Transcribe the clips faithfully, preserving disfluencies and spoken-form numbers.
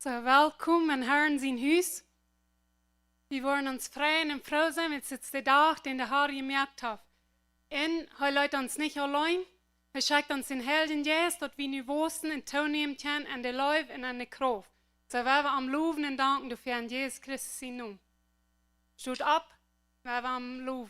Soo, welkom en Herrn sien Hus. Wie woaren ons freien un froo sennen, wiels dit es de Dach, dän de Herr jemoakt haft. Un hee lat ons nich auleen. Hee schekjt ons dän Heiljen Jeist, daut wie nu wausen un toonämen kjennen aun de Leew un aun de Krauft. Soo woa wie am lowen un danken doafäa en Jesus Christus sienen Nomen. Stot opp, woa wie am lowen.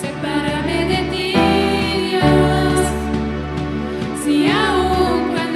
Sepárame de ti, Dios, si aun cuando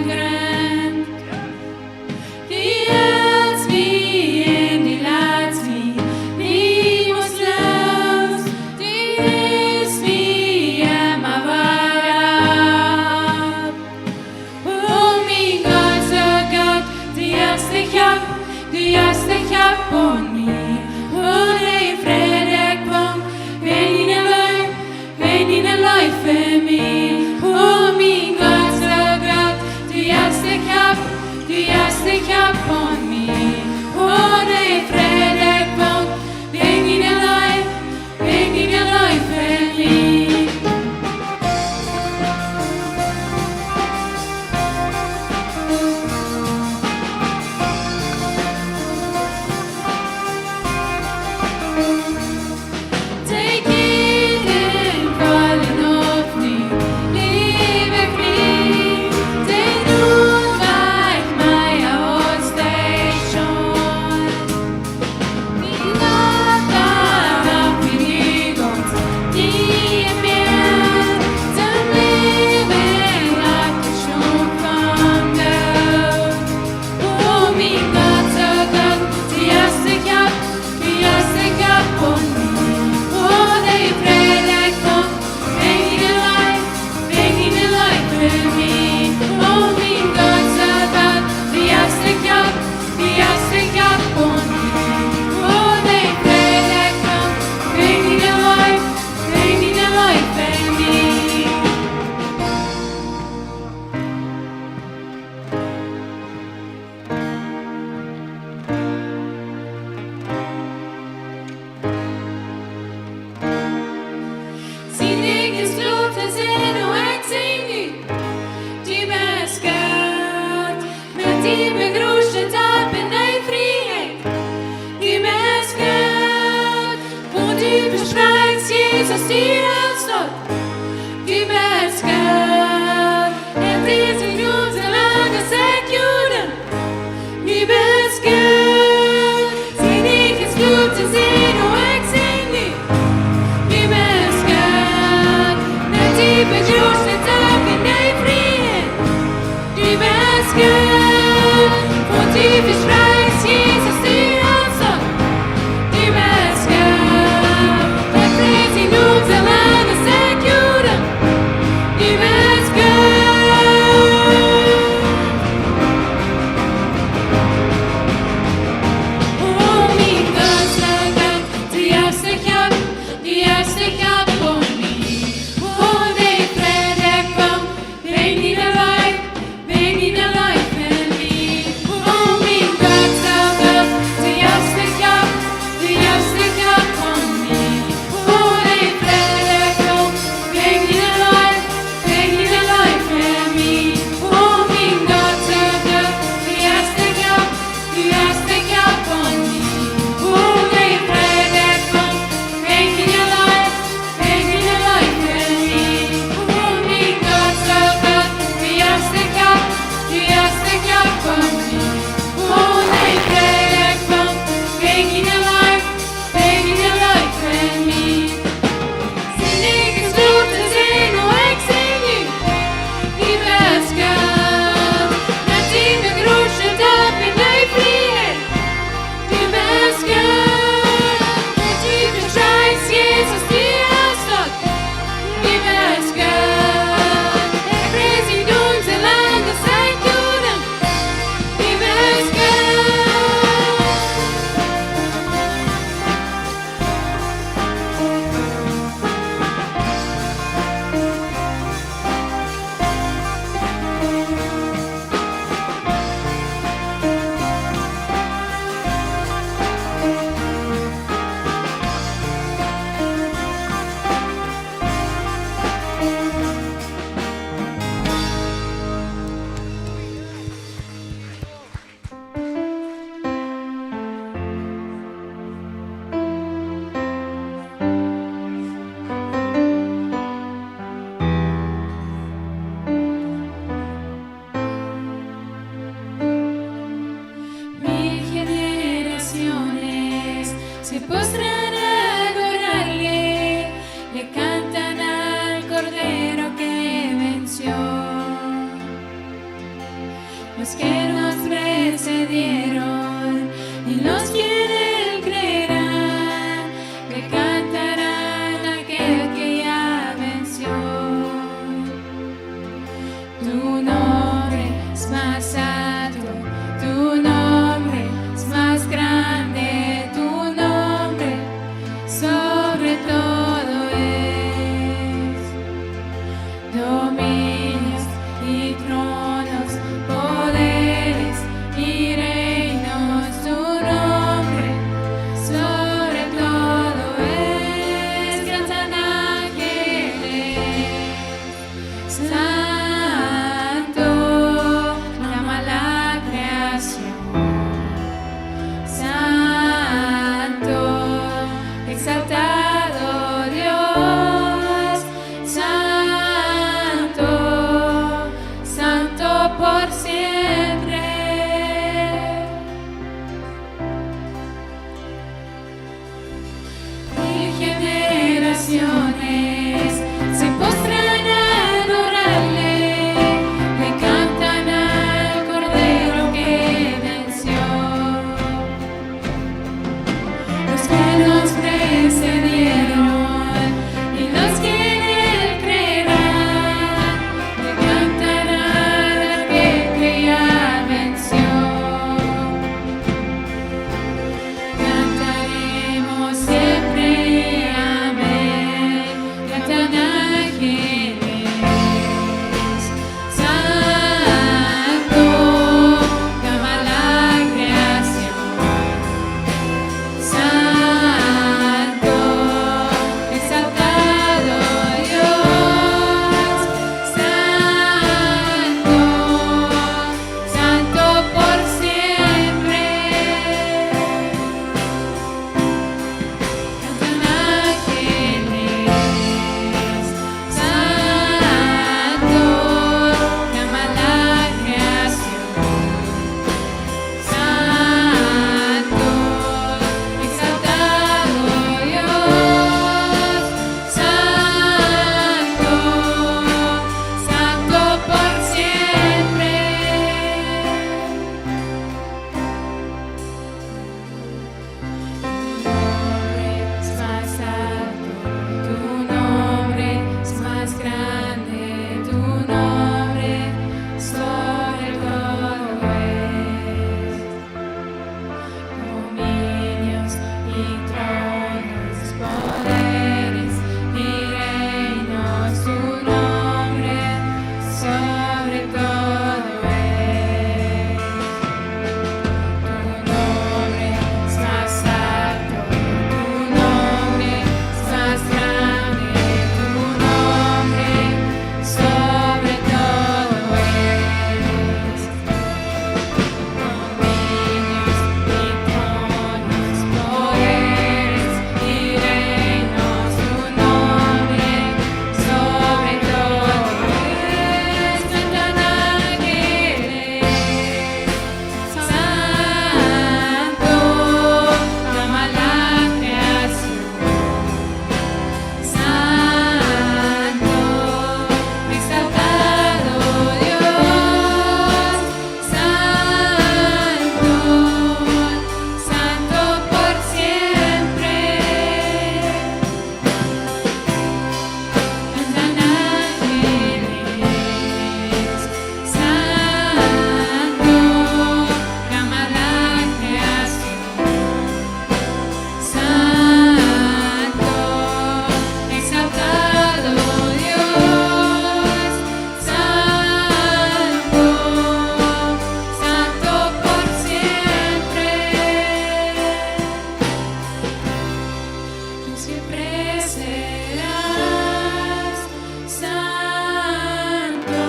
Grund. Du hältst mie un du latst mie niemols loos. Du hilfst mie emma wada. O mien Gott, o Gott, du hast de Kjap, du hast de Kjap aun mie. O, de Fräd ekj funk, wäajen diene Leew, wäajen diene Leew fa mie. O mien Gott, o Gott, du hast de Kjap, du hast de Kjap aun mie. O, de Fräd ekj funk, wäajen diene Leew, wäajen diene Leew fa mie. De Kjäden faulen auf mie, leewa Frint, de Noot wajch mea aus de Schaunt. Mien Gott, du hast mie nie gaunz jemoakt, toom Läwen wajch ekj schonk vom Doot. O mien Gott, o Gott, du hast de Kjap, du hast de Kjap aun mie. O, de Fräd ekj funk, wäajen diene Leew, wäajen diene Leew fa mie. O mien Gott, o Gott, du hast de Kjap, du hast de Kjap aun mie. O, de Fräd ekj funk, wäajen diene Leew, wäajen diene Leew fa mie. Sien Dinkj es kloa to seenen, o ekj sie nu, du best Gott. Met die bejroost ekj opp en de Frieheit. Du best Gott. Un du vesprakjst, Jesus, du hältst daut. Du best Gott. Erfreid sikj nu soo lang aus ekj Juden. Du best Gott. Sien Dinkj es kloa to seenen, o ekj sie nu, du best Gott. Met die bejroost ekj opp en de Frieheit. Du best Gott. Un du vesprakjst, Jesus, du hältst daut. Du best Gott. Erfreid sikj nu soo lang aus ekj Juden. Du best Gott. Los que nos precedieron y los que en él creerán, le cantarán a aquel que ya venció. Tu nombre es más alto, tu nombre es más grande, tu nombre sobre todo es. Dominios y tronos, poderes y reinos, tu nombre sobre todo es. Cantan ángeles, santo, clama la creación. Santo, exaltado Dios, santo, santo por siempre. Mil generaciones se postran a adorarle, le cantan al Cordero que venció. Los que nos precedieron y los que en él creerán, le cantarán a aquel que ya venció. Cantaremos siempre amén. Cantan ángeles, santo, clama la creación. Santo, exaltado Dios, santo, santo por siempre. Cantan ángeles, santo, clama la creación. Santo, exaltado Dios, santo, santo por siempre. Tu nombre es más alto, tu nombre es más grande, tu nombre sobre todo es. Dominios y tronos, poderes y reinos, tu nombre sobre todo es. Tu nombre es más alto, tu nombre es más grande, tu nombre sobre todo es. Dominios y tronos, poderes y reinos, tu nombre sobre todo es. Cantan ángeles, santo, clama la creación. Santo, exaltado Dios, santo, santo por siempre. Cantan ángeles, santo, clama la creación. Santo, exaltado Dios, santo, santo por siempre. Tú siempre serás santo,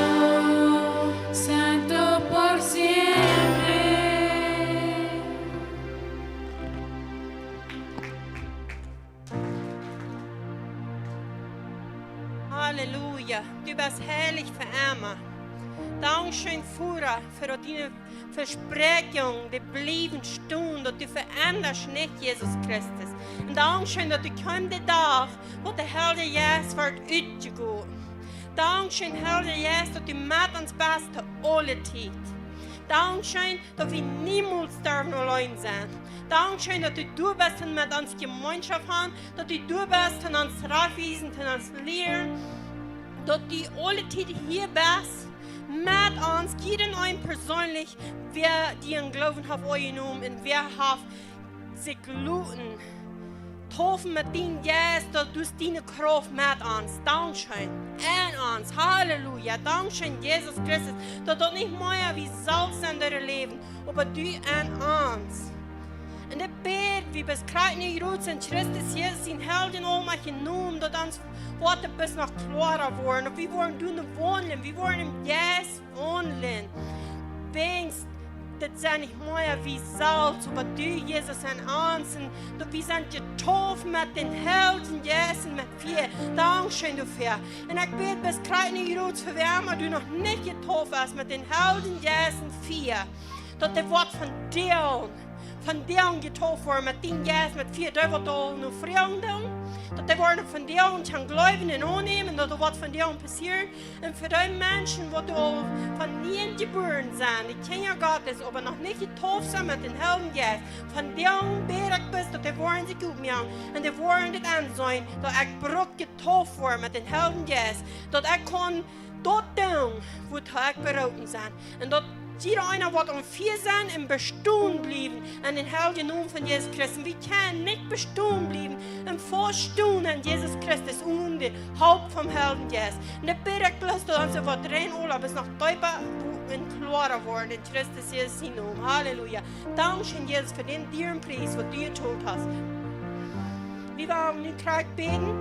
santo por siempre. Halleluja. Du best heilich fa emma. Dankscheen, Voda, fa daut diene Vespräakjungen, dee bliewen stonen, daut du veendasch nich, Jesus Christus. Un dankscheen, daut du kjeemst dän Dach, waut de Heilje Jeist woat utjegoten. Dankscheen, Heilja Jeist, daut du met ons best to aule Tiet. Dankscheen, daut wie niemols derwen auleen sennen. Dankscheen, daut du doa best un met ons Jemeenschoft haben, daut du doa best un ons raufwiesen, un ons lieren, daut du aule Tiet hia best, met ons, jieda een perseenlich, wäa dien Gloowen haft aunjenomen un wäa haft sikj loten deepen met dien Jeist, daut du diene Krauft met ons, dankscheen, en ons, Halleluja, dankscheen, Jesus Christus, daut daut nich mea wie selfst en dien Läwen, oba du en ons. Un ekj bäd, wie best krakjt nu jrod en Christus Jesus sien heiljet Nomen jenomen, daut ons Wort best noch kloara woaren, daut wie woaren doonen waundlen, wie woaren em Jeist waundlen. Wäajens daut sent nich mea wie selfst, oba du, Jesus, en ons. Un daut wie sent jedeept met dän Heiljen Jeist un met Fia. Dankscheen doafäa. Un ekj bäd, best krakjt nu jrod fa wäa emma du noch nich jedeept best met dän Heiljen Jeist un Fia, daut dee woat vondoag, vondoag jedeept woaren met dän Jeist, met Fia, dee waut aul nu froagen doonen, daut dee woaren vondoag kjennen jleewen un aunnämen, daut doa woat vondoag passieren. Un fa dee Menschen, waut aul von nie jebuaren sent, dee Kjinja Gottes, oba noch nich jedeept sent met dän Heiljen Jeist, vondoag bäd ekj best, daut dee woaren sikj opmoaken un dee woaren dit enseenen, daut ekj bruk jedeept woaren met dän Heiljen Jeist, daut ekj kaun daut doonen, wua ekj beroopen sie. Un daut jieda eena woat aun Fia sennen un bestonen bliewen en dän heiljen Nomen von Jesus Christus. Wie kjennen nich bestonen bliewen un faststonen en Jesus Christus onen de Help vom Heiljen Jeist. Un daut bäd ekj bloos, daut ons waut rein aula best noch deepa un kloara woaren en Christus Jesus sien Nomen. Halleluja. Dankscheen, Jesus, fa dän dieren Pries, waut du jetolt hast. Wie wellen nu krakjt bäden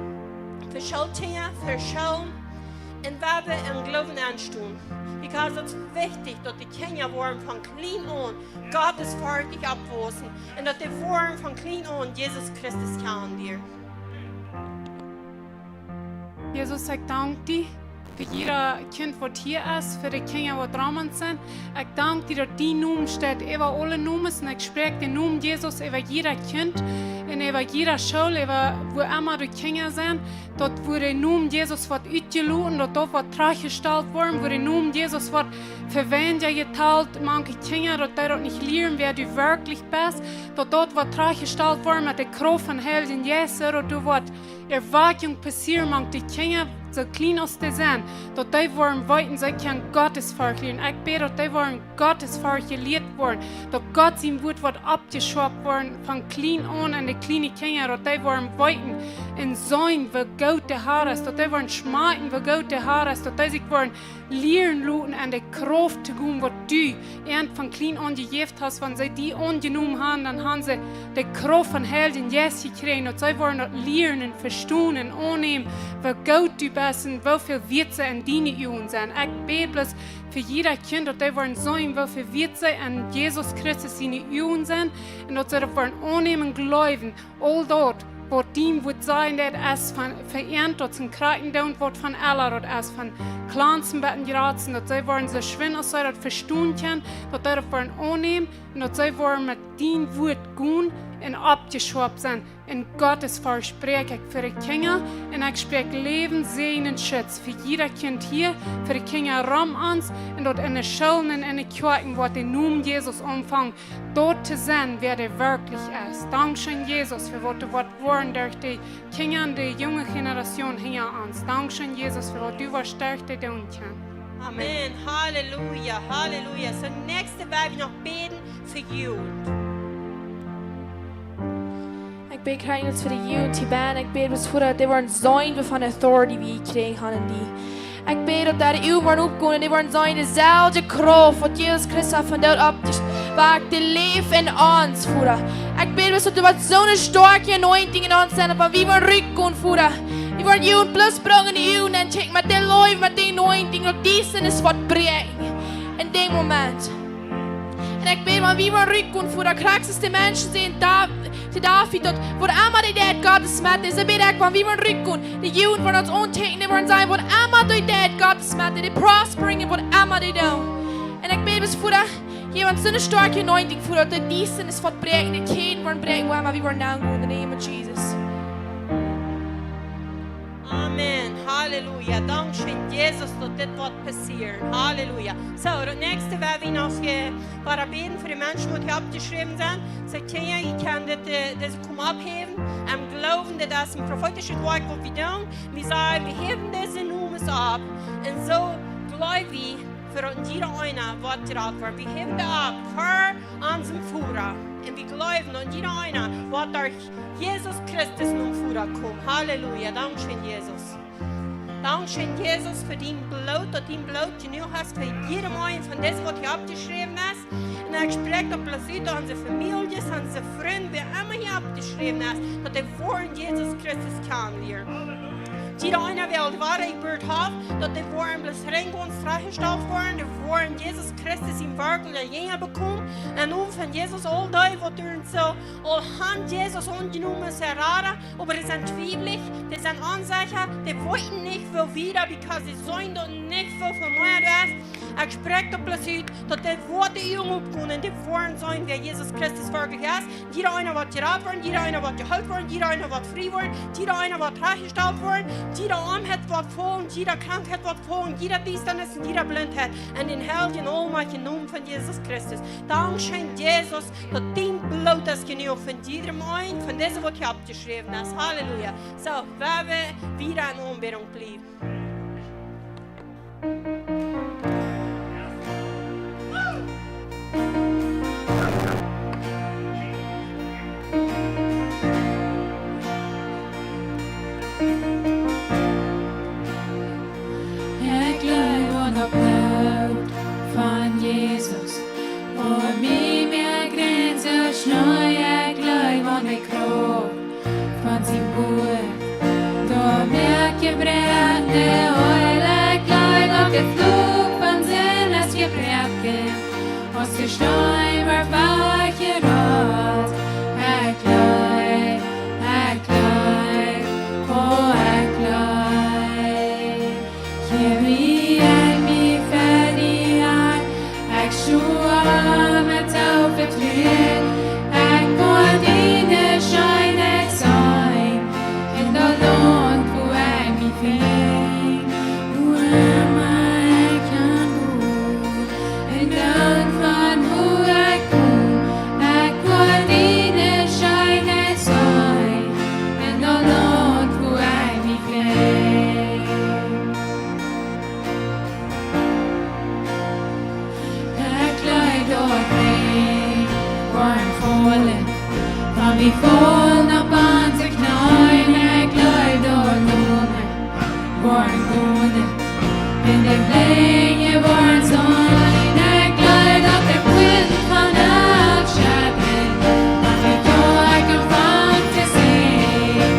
fa Schoolkjinja, fa Schoolen, un wua wie em Gloowen aunstonen. Because daut es wichtich, daut de Kjinja woaren von kjlien aun gottesferchtich oppwaussen un daut dee woaren von kjlien aun Jesus Christus kjanen lieren. Jesus, ekj dank die fa jieda Kjint, waut hia es, fa de Kjinja, waut rom ons sent. Ekj dank die, daut dien Nomen steit äwa aule Nomes. Un ekj spräakj dän Nomen Jesus äwa jieda Kjint un äwa jieda School, äwa wua emma de Kjinja sent. Daut wua de Nomen Jesus woat utjeloten, daut daut woat trigjjestalt woaren, wua de Nomen Jesus woat fa weinja jetalt mank de Kjinja, daut dee daut nich lieren, wäa du werkjlich best, daut daut woat trigjjestalt woaren met de Krauft vom Heiljen Jeist, daut doa woat Erwakjunk passieren mank de Kjinja, soo kjlien aus dee sent, daut dee woaren weeten, see kjennen Gottesforcht lieren. Ekj bäd, daut dee woaren Gottesforcht jelieet woaren, daut Gott sien Wort woat oppjeschoaft woaren von kjlien aun en de kjliene Kjinja, daut dee woaren weeten un seenen, woo goot de Herr es, daut dee woaren schmakjen, woo goot de Herr es, daut dee sikj woaren lieren loten en de Krauft to gonen, waut du an von kjlien aun jejäft hast. Wan see die aunjenomen haben, dan haben see de Krauft vom Heiljen Jeist jekjräajen, daut see woaren daut lieren un vestonen un aunnämen, woo goot du best un woo väl wieet see en diene Uagen sent. Ekj bäd bloos fa jieda Kjint, daut dee woaren seenen, woo väl wieet see en Jesus Christus siene Uagen sent, un daut see daut woaren aunnämen, jleewen, aul daut, waut dien Wort sajen deit, es von, fa an, daut see kjrieen doonen, waut von Ella daut es, von kjlien bat en jratst, daut see woaren soo schwind aus see daut vestonen kjennen, daut see daut woaren aunnämen, un daut see woaren met dien Wort gonen un oppjeschoaft sennen. Un Gott, ekj spräakj fa de Kjinja, un ekj spräakj Läwen, Säajen un Schutz fa jieda Kjint hia, fa de Kjinja rom ons, un daut en de Schoolen un en de Kjoakjen woat de Nomen Jesus aunfangen daut to sennen, wäa dee werkjlich es. Dankscheen, Jesus, fa waut du woascht woaren derch de Kjinja un de junge Generation hinja ons. Dankscheen, Jesus, fa waut du woascht derch dee doonen kjennen. Amen. Amen. Halleluja, halleluja. So, näakjste well wie noch bäden fa Jugend. Ekj bäd krakjt fa de Jugend hia benne. Ekj bäd bloos fa daut dee woaren seenen, waut von authority wie jekjräajen haben en die. Ekj bäd, daut dee Uagen woaren opgonen un dee woaren seenen, deeselwje Krauft, waut Jesus Christus von doot oppjewakjt, dee läft en ons, Voda. Ekj bäd, daut doa woat soone stoakje anointing en ons sennen, daut wan wie woaren rutgonen, Voda, wie woaren Jugend bloos brinjen en de Uagen un checken met de Leew, met de anointing, daut dee sent, es waut brinjen en dän Moment. Un ekj bäd, wan wie woaren rutgonen, Voda, krakjt soo aus de Menschen säden, David, to David, daut waut emma dee deit, Gott es met dee. Soo bäd ekj, wan wie woaren rutgonen, de Jugend woaren ons aunchecken, dee woaren sajen, waut emma dee deit, Gott es met dee. Dee prospering en waut emma dee doonen. Un ekj bäd bloos fa daut, jemaunt soone stoakje anointing, Voda, daut dee dee sent, es waut brinjen, dee Kjäden woaren bräakjen, wua emma wie woaren aungonen, in the name of Jesus. Amen. Amen. Halleluja. Dankscheen, Jesus, daut dit woat passieren. Halleluja. Soo, daut näakjste, wua wie noch, äh, wada bäden fa de Menschen, waut hia oppjeschräwen sent. Soo, Kjinja, jie kjennen dit, äh, dise komen opphäwen. Em Gloowen, dit es een profeetischet Woakj, waut wie doonen. Wie sajen, wie häwen dise Nomes opp. Un soo jleew wie, fa daut jieda eena woat jerat woaren. Wie häwen dee opp fa onsen Voda. Un wie jleewen, daut jieda eena woat derch Jesus Christus nom Voda komen. Halleluja. Dankscheen, Jesus. Dankscheen, Jesus, fa dien Bloot, daut dien Bloot jenuach es fa jieda eenen von dise, waut hia oppjeschräwen es. Un ekj spräakj daut bloos ut, onse Famieljes, onse Frind, wäa emma hia oppjeschräwen es, daut dee woaren Jesus Christus kjanen lieren. Jieda eena, waut aul wada Jeburt haft, daut dee woaren bloos rein, gaunz trajchtjestalt woaren, dee woaren Jesus Christus siene werkjliche Jinja bekomen. Un nu von Jesus aul dee, waut doa soo aul han Jesus aunjenomen aus äa Rada, oba dee sent twiewlich, dee sent onsecha, dee weeten nich, woo wieda, because dee seenen daut nich, woo väl mea daut es. Ekj spräakj daut bloos ut, daut dee woaren de Uagen opgonen, dee woaren seenen, wäa Jesus Christus werkjlich es. Jieda eena woat jerat woaren, jieda eena woat jeheelt woaren, jieda eena woat frie woaren, jieda eena woat trajchtjestalt woaren, jieda Oamheit woat faulen, jieda Krankheit woat faulen, jieda Diestanis un jieda Blindheit. En dän heiljen, aulmajchtjen Nomen von Jesus Christus. Dankscheen, Jesus, daut dien Bloot es jenuach fa jieda eenen von dise, waut hia oppjeschräwen es. Halleluja. Soo, wua wie wada en Aunbädunk bliewen. Ekj jleew aun daut Bloot von Jesus, waut mie moakt rein aus Schnee. Ekj jleew aun de Krauft von sien Wuat, daut moakt jebroakne heil. Ekj jleew aun de Fluch von Sind es jebroaken, aus de Steen wort wajchjerollt. Ekj jleew, ekj jleew, o, ekj jleew. Hia wie ekj mie fa die aun, ekj stoa met oppe Tritt. Ekj woa diene Scheenheit seenen, en daut Launt, wua ekj mie befink. Wua emma ekj aun go, un dan von wua ekj kom, ekj woa diene Scheenheit seenen, en daut Launt, wua ekj mie befink. Ekj jleew daut Reajch woat faulen, wan wie faulen opp onse Kjneeen. Ekj jleew daut Oamen woaren gonen, un de Blinje woaren seenen. Ekj jleew daut de Wind von Himel scheppen, wan wie doa aunfangen to sinjen.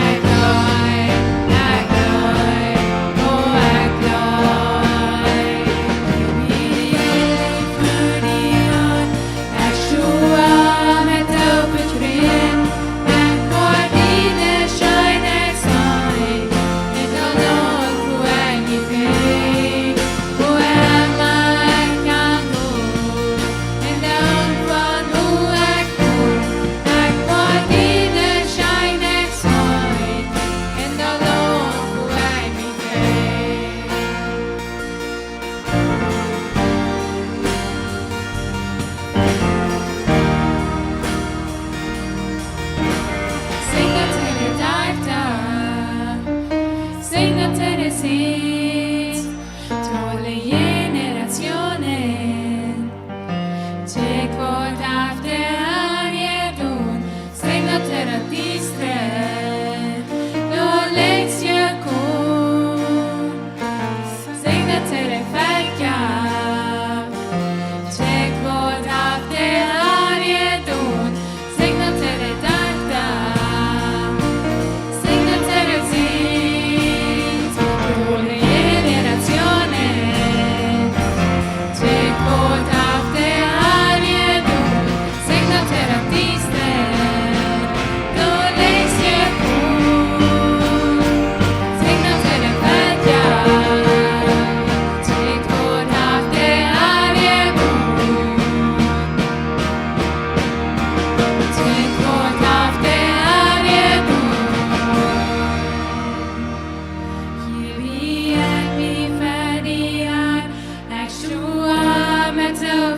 Ekj jleew, ekj jleew, o, ekj jleew. Ekj stoa met oppe Tritt,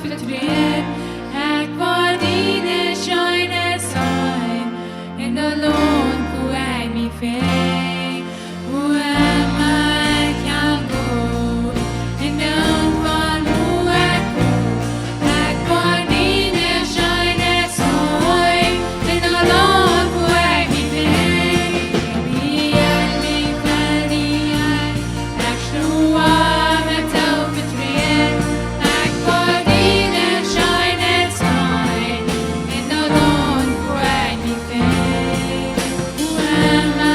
Tränen, ekj woa diene Scheenheit seenen, en daut Launt, wua ekj mie befinn. Wua emma ekj aunkomm, en daut Launt, von wua ekj komm, ekj woa diene Scheenheit seenen, en daut Launt, wua ekj mie befinn. Wie ekj mie befinn, ekj stoa met ope Tränen, ekj woa diene Scheenheit seenen, en daut Launt, wua ekj mie befinn. Wua emma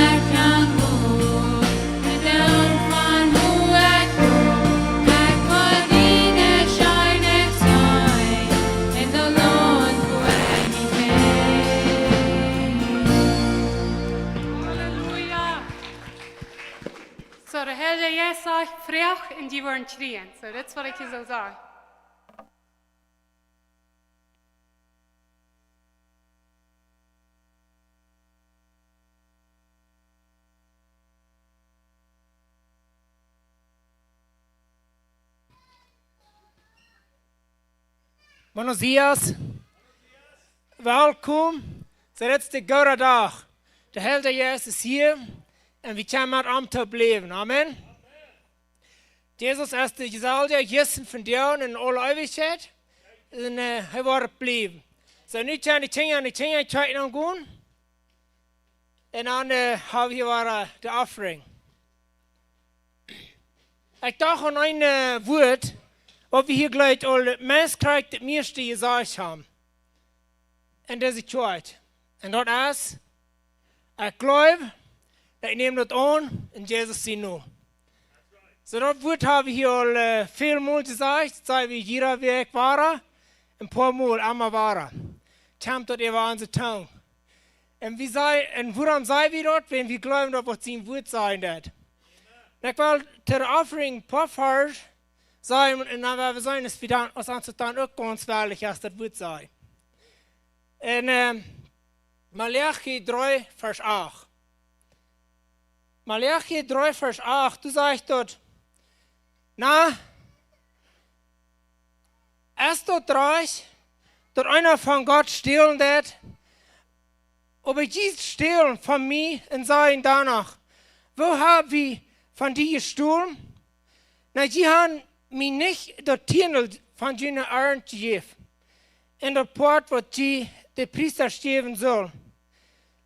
ekj aunkomm, en daut Launt, von wua ekj komm, ekj woa diene Scheenheit seenen, en daut Launt, wua ekj mie befinn. Halleluja. Soo, de Herr Jesus sajcht: Froagt un jie woaren kjrieen. Soo, daut es waut ekj hia soo saj. Buenos dias. Welkom. Soo, daut es de goode Dach. De Heilje Jeist es hia un wie kjennen met am toop läwen. Amen. Jesus es deselwja jistren, vondoag un en aule Eewichkjeit. Un, äh, hee woat bliewen. Soo, nu kjennen de Kjinja, de Kjinja kjikjen aun gonen. Un dan, äh, hab wie hia wada, äh, de offering. Ekj docht aun een, äh, Wuat, waut wie hia jlikj aul meist krakjt daut mieeschte jesajcht haben. En dise Kjoakj. Un daut es: Ekj jleew, ekj näm daut aun, en Jesus sien Nomen. Soo, daut Wuat hab wie hia aul, äh, väl mol jesajcht, saj wie jiede Wäakj wada, een poa mol, emma wada. Kjemt daut äwa onse Tung. Un wie saj-, un wuarom saj wie daut? Wan wie jleewen daut, waut sien Wuat sajen deit. Un ekj well to de offering een poa Varsch sajen, un dan woa wie seenen, aus wie dan, aus ons daut dan uk gaunz wellich es, daut Wuat sajen. En, ähm, Maleachi dree, Varsch acht. Maleachi dree, Varsch acht, doa sajcht daut: Na, es daut rajcht, daut eena von Gott stälen deit? Oba jie stälen von mie un sajen doano: Woo hab wie von die jestolen? Na, jie han mie nich daut Tieendel von june Arnt jejäft, un daut Poat, waut jie de Priesta jäwen sullen.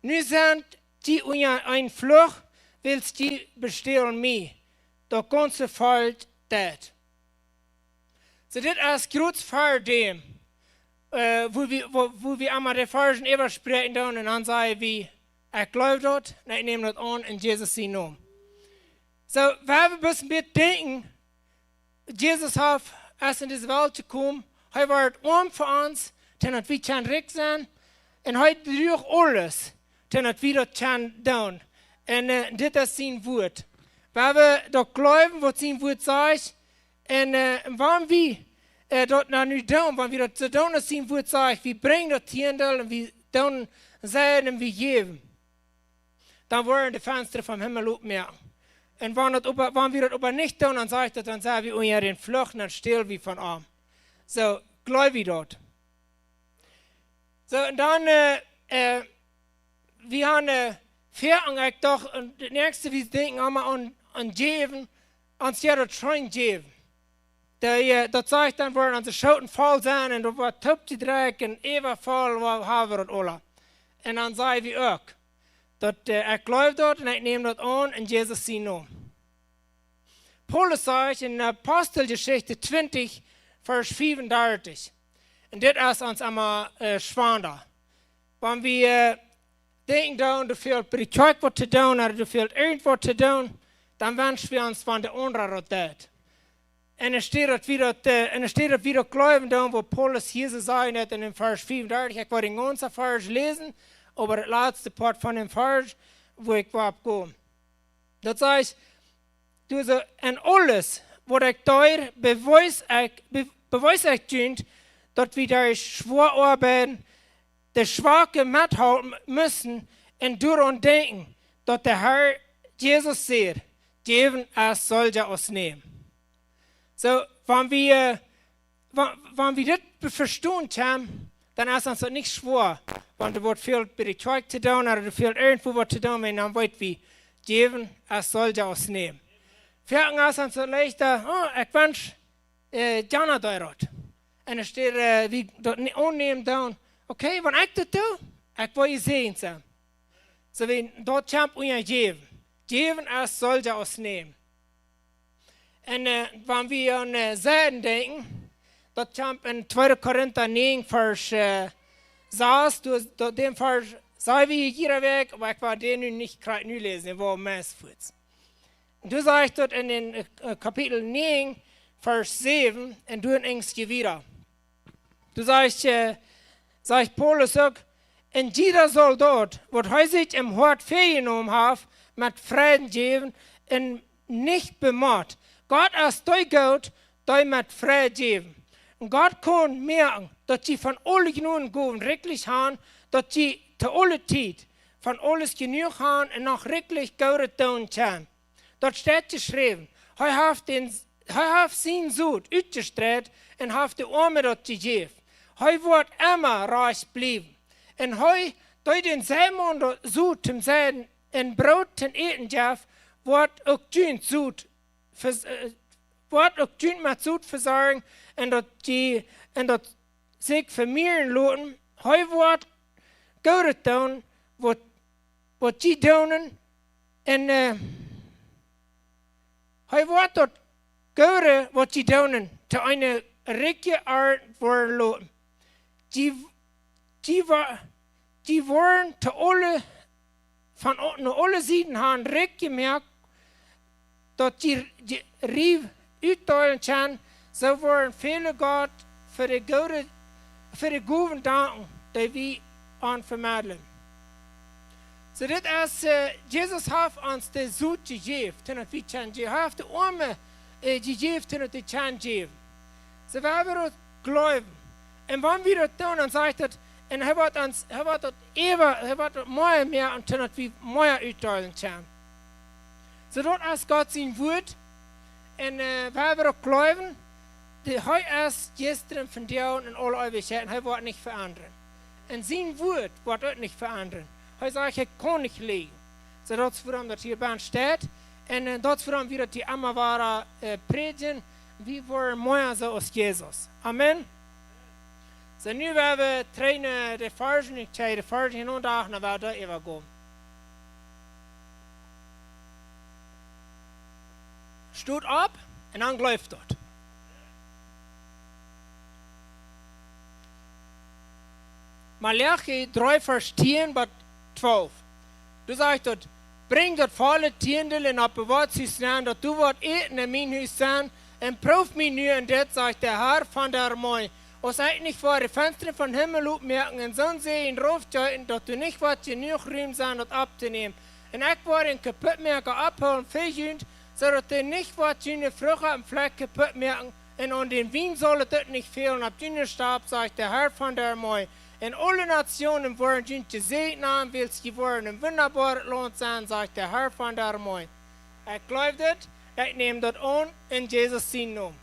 Nu sent jie unja een Fluch, wiels jie bestälen mie, daut gaunze Volkj daut. Soo, dit es krakjt ver däm, äh, wua wie, wua, wua wie emma de Varschen äwaspräakjen doonen un dan sajen wie: Ekj jleew daut, un ekj näm daut aun en Jesus sien Nomen. Soo, wan wie bloos een bät denkjen, Jesus haft, es en dise Welt jekomen, hee wort oam fa ons, daut wie kjennen rikj sennen, un hee druach aules, daut wie daut kjennen doonen. Un, äh, dit es sien Wuat. Wan wie daut jleewen, waut sien Wuat sajcht, un, äh, wan wie, äh, daut nu doonen, wan wie daut soo doonen, aus sien Wuat sajcht, wie brinjen daut Tieendel un wie doonen, sajen un wie jäwen, dan woaren de Fensta vom Himmel opjemoakt. Un wan daut oba, wan wie daut oba nich doonen, dan sajcht daut, dan sent wie unja dän Fluch, dan stäl wie von am. Soo, jleew wie daut. Soo, un dan, äh, äh, wie haben, äh, väa, un ekj docht, un daut näakjste, wie denkjen emma aun, aun jäwen, aun sea daut scheen jäwen. Dee, äh, daut sajcht dan, woaren onse Schooten voll sennen un daut woat toopjedrekjt un äwa voll, wua haben wie daut aula. Un dan sajen wie uk, daut, äh, ekj jleew daut un ekj näm daut aun en Jesus sien Nomen. Paulus sajcht en Aposteljeschicht twintich, Varsch fiefundartich. Un dit es ons emma, äh, schwanda. Wan wie, äh, denkjen doonen, doa fält bie de Kjoakj waut to doonen, ooda doa fält irjent waut to doonen, dan wensch wie ons, wan de aundra daut deit. Un enne Städ daut wie daut, äh, enne Städ daut wie daut jleewen doonen, waut Paulus hia soo sajen deit en dän Varsch fiefundartich. Ekj woa dän gaunzen Varsch läsen, oba daut latste Poat von dän Varsch, wua ekj woa opp komen. Daut sajcht: Doa soo en aules, waut ekj doo, bewies ekj, be-, bewies ekj junt, daut wie derch schwoa Oabeiden de Schwake methalpen musten un doaraun denkjen, daut de Herr Jesus säd: Jäwen es solja aus nämen. Soo, wan wie, äh, Wan, wan wie dit be-, vestonen kjennen, dan es ons daut nich schwoa. Wan doa woat väl bie de Kjoakj to doonen, ooda doa väl irjentwua waut to doonen, un dan weet wie, jäwen es soo aus nämen. Foaken es ons daut leichta, oh, ekj wensch, äh, Jana deed daut. Un dan steit, äh, wie daut nich aunnämen doonen. Okay, wan ekj daut doo, ekj well jesäajent sennen. Soo wie daut kjemt unja jäwen. Jäwen es soo aus nämen. Un, äh, wan wie aun, äh, Seiden denkjen, daut kjemt en tweede Korinta näajen, Varsch, äh, sas, du, daut, dän Varsch saj wie jiede Wäakj, oba ekj well dän nu nich krakjt nu läsen, dän woa wie meist fuaz. Doa sajcht daut en dän, äh, Kapitel näajen, Varsch säwen, un doa en Enjlisch wieda. Doa sajcht, äh, sajcht Paulus uk, un jieda saul daut, waut hee sikj em Hoat väajenomen haft, met Freiden jäwen un nich bemott. Gott es dee goot, dee met Freid jäwen. Un Gott kaun moaken, daut jie von aule Jnodengowen rikjlich han, daut jie to aule Tiet von aules jenuach han un noch rikjlich Goodet doonen kjennen. Daut steit jeschräwen. Hee haft dän, hee haft sien Sot utjestreit un haft de Oame daut jejäft. Hee woat emma rajcht bliewen. Un hee, dee dän Seimaun daut Sot toom Seien un Broot toom Äten jeft, woat uk junt Sot vers-, äh, woat uk junt met Sot vesorjen un daut jie, un daut sikj vemieren loten. Hee woat Goodet doonen, waut, waut jie doonen, un, äh, hee woat daut Goode, waut jie doonen, to eene rikje Ernte woaren loten. Jie, jie wa-, jie woaren to aule, von au-, no aule Sieden han rikj jemoakt, daut jie, jie rikj utdeelen kjennen, soo woaren väle Gott fa de goode, fa de Gowen danken, dee wie an vemedlen. Soo, dit es, äh, Jesus haft ons de Sot jejäft, toom daut wie kjennen jäwen. Hee haft de Oame, äh, jejäft, toom daut dee kjennen jäwen. Soo, wie haben daut jleewen. Un wan wie daut doonen, dan sajcht daut, un hee woat ons, hee woat daut äwa, hee woat daut mea, mea, un toom daut wie mea utdeelen kjennen. Soo, daut es Gott sien Wuat. Un, äh, wie haben daut jleewen, dee, hee es jistren, vondoag un aule Eewichkjeit, un hee woat nich veendren. Un sien Wuat woat uk nich veendren. Hee sajcht, hee kaun nich läajen. Soo, daut es wuarom daut hia bie ons steit. Un, äh, daut es wuarom wie daut hia emma wada, äh, prädjen. Wie woaren mea soo aus Jesus. Amen. Soo, nu woa wie trigj no de Varschen, ekj kjrie de Varschen hia noch, dan woa wie doa äwa gonen. Stot opp un dan jleeft daut. Maleachi dree, Varsch tieen bat twalf. Doa sajcht daut: Brinjt daut volle Tieendel un oppbewoat daut Hus, daut doa woat Äten en mien Hus sennen, un proowt mie nu en dit, sajcht de Herr von de Armee, aus ekj nich woa de Fenstren vom Himmel opmoaken un soon Säajen raufjeeten, daut doa nich woat jenuach Rum sennen, daut opptonämen. Un ekj woa dän Kaputtmoaka opphoolen fa junt, soo daut hee nich woat june Frucht oppem Flakj kaputt moaken, un aun dän Wien saul et uk nich fälen opp june Stap, sajcht de Herr von de Armee. Un aule Nationen woaren junt to Säajen nämen, wiels jie woaren een wundaboaret Launt sennen, sajcht de Herr von de Armee. Ekj jleew dit, ekj näm daut aun en Jesus sienen Nomen.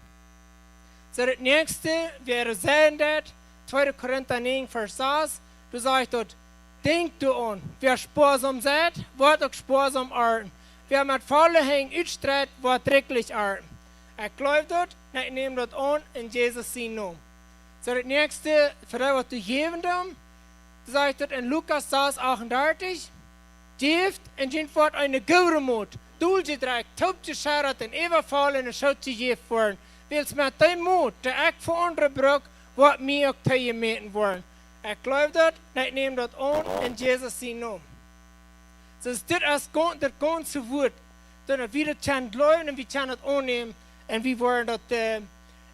Soo, daut näakjste, wäa seenen deit, tweede Korinta näajen, Varsch sas, doa sajcht daut: Denkjt doaraun, wäa spoasom seit, woat uk spoasom arnten. Wäa met volle Henj utstreit, woat rikjlich arnten. Ekj jleew daut, ekj näm daut aun en Jesus sienen Nomen. Soo, daut näakjste, fa dee waut doa jäwen doonen, sajcht daut en Lukas sas achtundartich: Jäft un junt woat eene goode Mot, doljedrekjt, toopjescheddat un äwavollen, un et saul jejäft woaren. Wiels met dee Mot, dee ekj fa aundre bruk, woat mie uk toojemäten woaren. Ekj jleew daut, ekj näm daut aun en Jesus sienen Nomen. Soo, dit es gaun-, daut gaunze Wuat, daut wie daut kjennen jleewen un wie kjennen daut aunnämen un wie woaren daut, äh,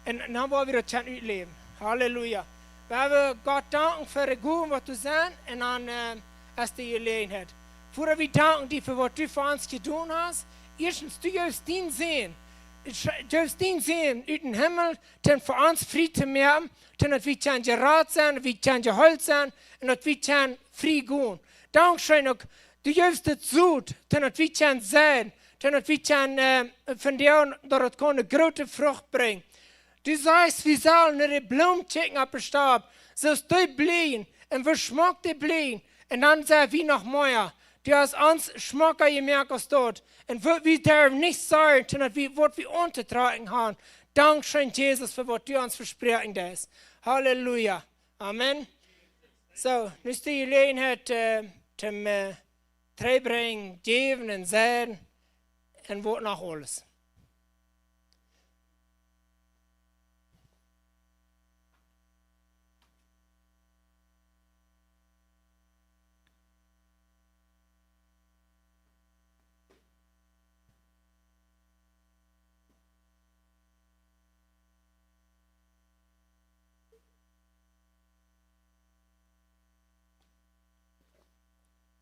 un, un dan woa wie daut kjennen utläwen. Halleluja. Wie woaren Gott danken fa de Gowen waut doa sent, un dan, äh, es de Jeläajenheit. Voda wie danken die fa waut du fa ons jedonen hast. Ieeschtens, du jefst dienen Sän. Jefst dienen Sän ut dän Himmel, toom fa ons frie to moaken, toom daut wie kjennen jerat sennen, wie kjennen jeheelt sennen, un daut wie kjennen frie gonen. Dankscheen uk, du jefst daut Sot, toom daut wie kjennen seien, toom daut wie kjennen, äh, vondoag, daut et kaun eene groote Frucht brinjen. Du sajchst, wie sellen no de Bloomen kjikjen opp de Stab, soo aus dee bleien, un woo schmock dee bleien, un dan saj wie noch mea. Du hast ons schmocka jemoakt aus daut. Un wie, wie derwen nich sorjen, daut wie, waut wie auntotrakjen haben. Dankscheen, Jesus, fa waut du ons vesproaken hast. Halleluja. Amen. Soo, nu es de Jeläajenheit, äh, toom, äh, trigjbrinjen, jäwen un seien un waut noch aules.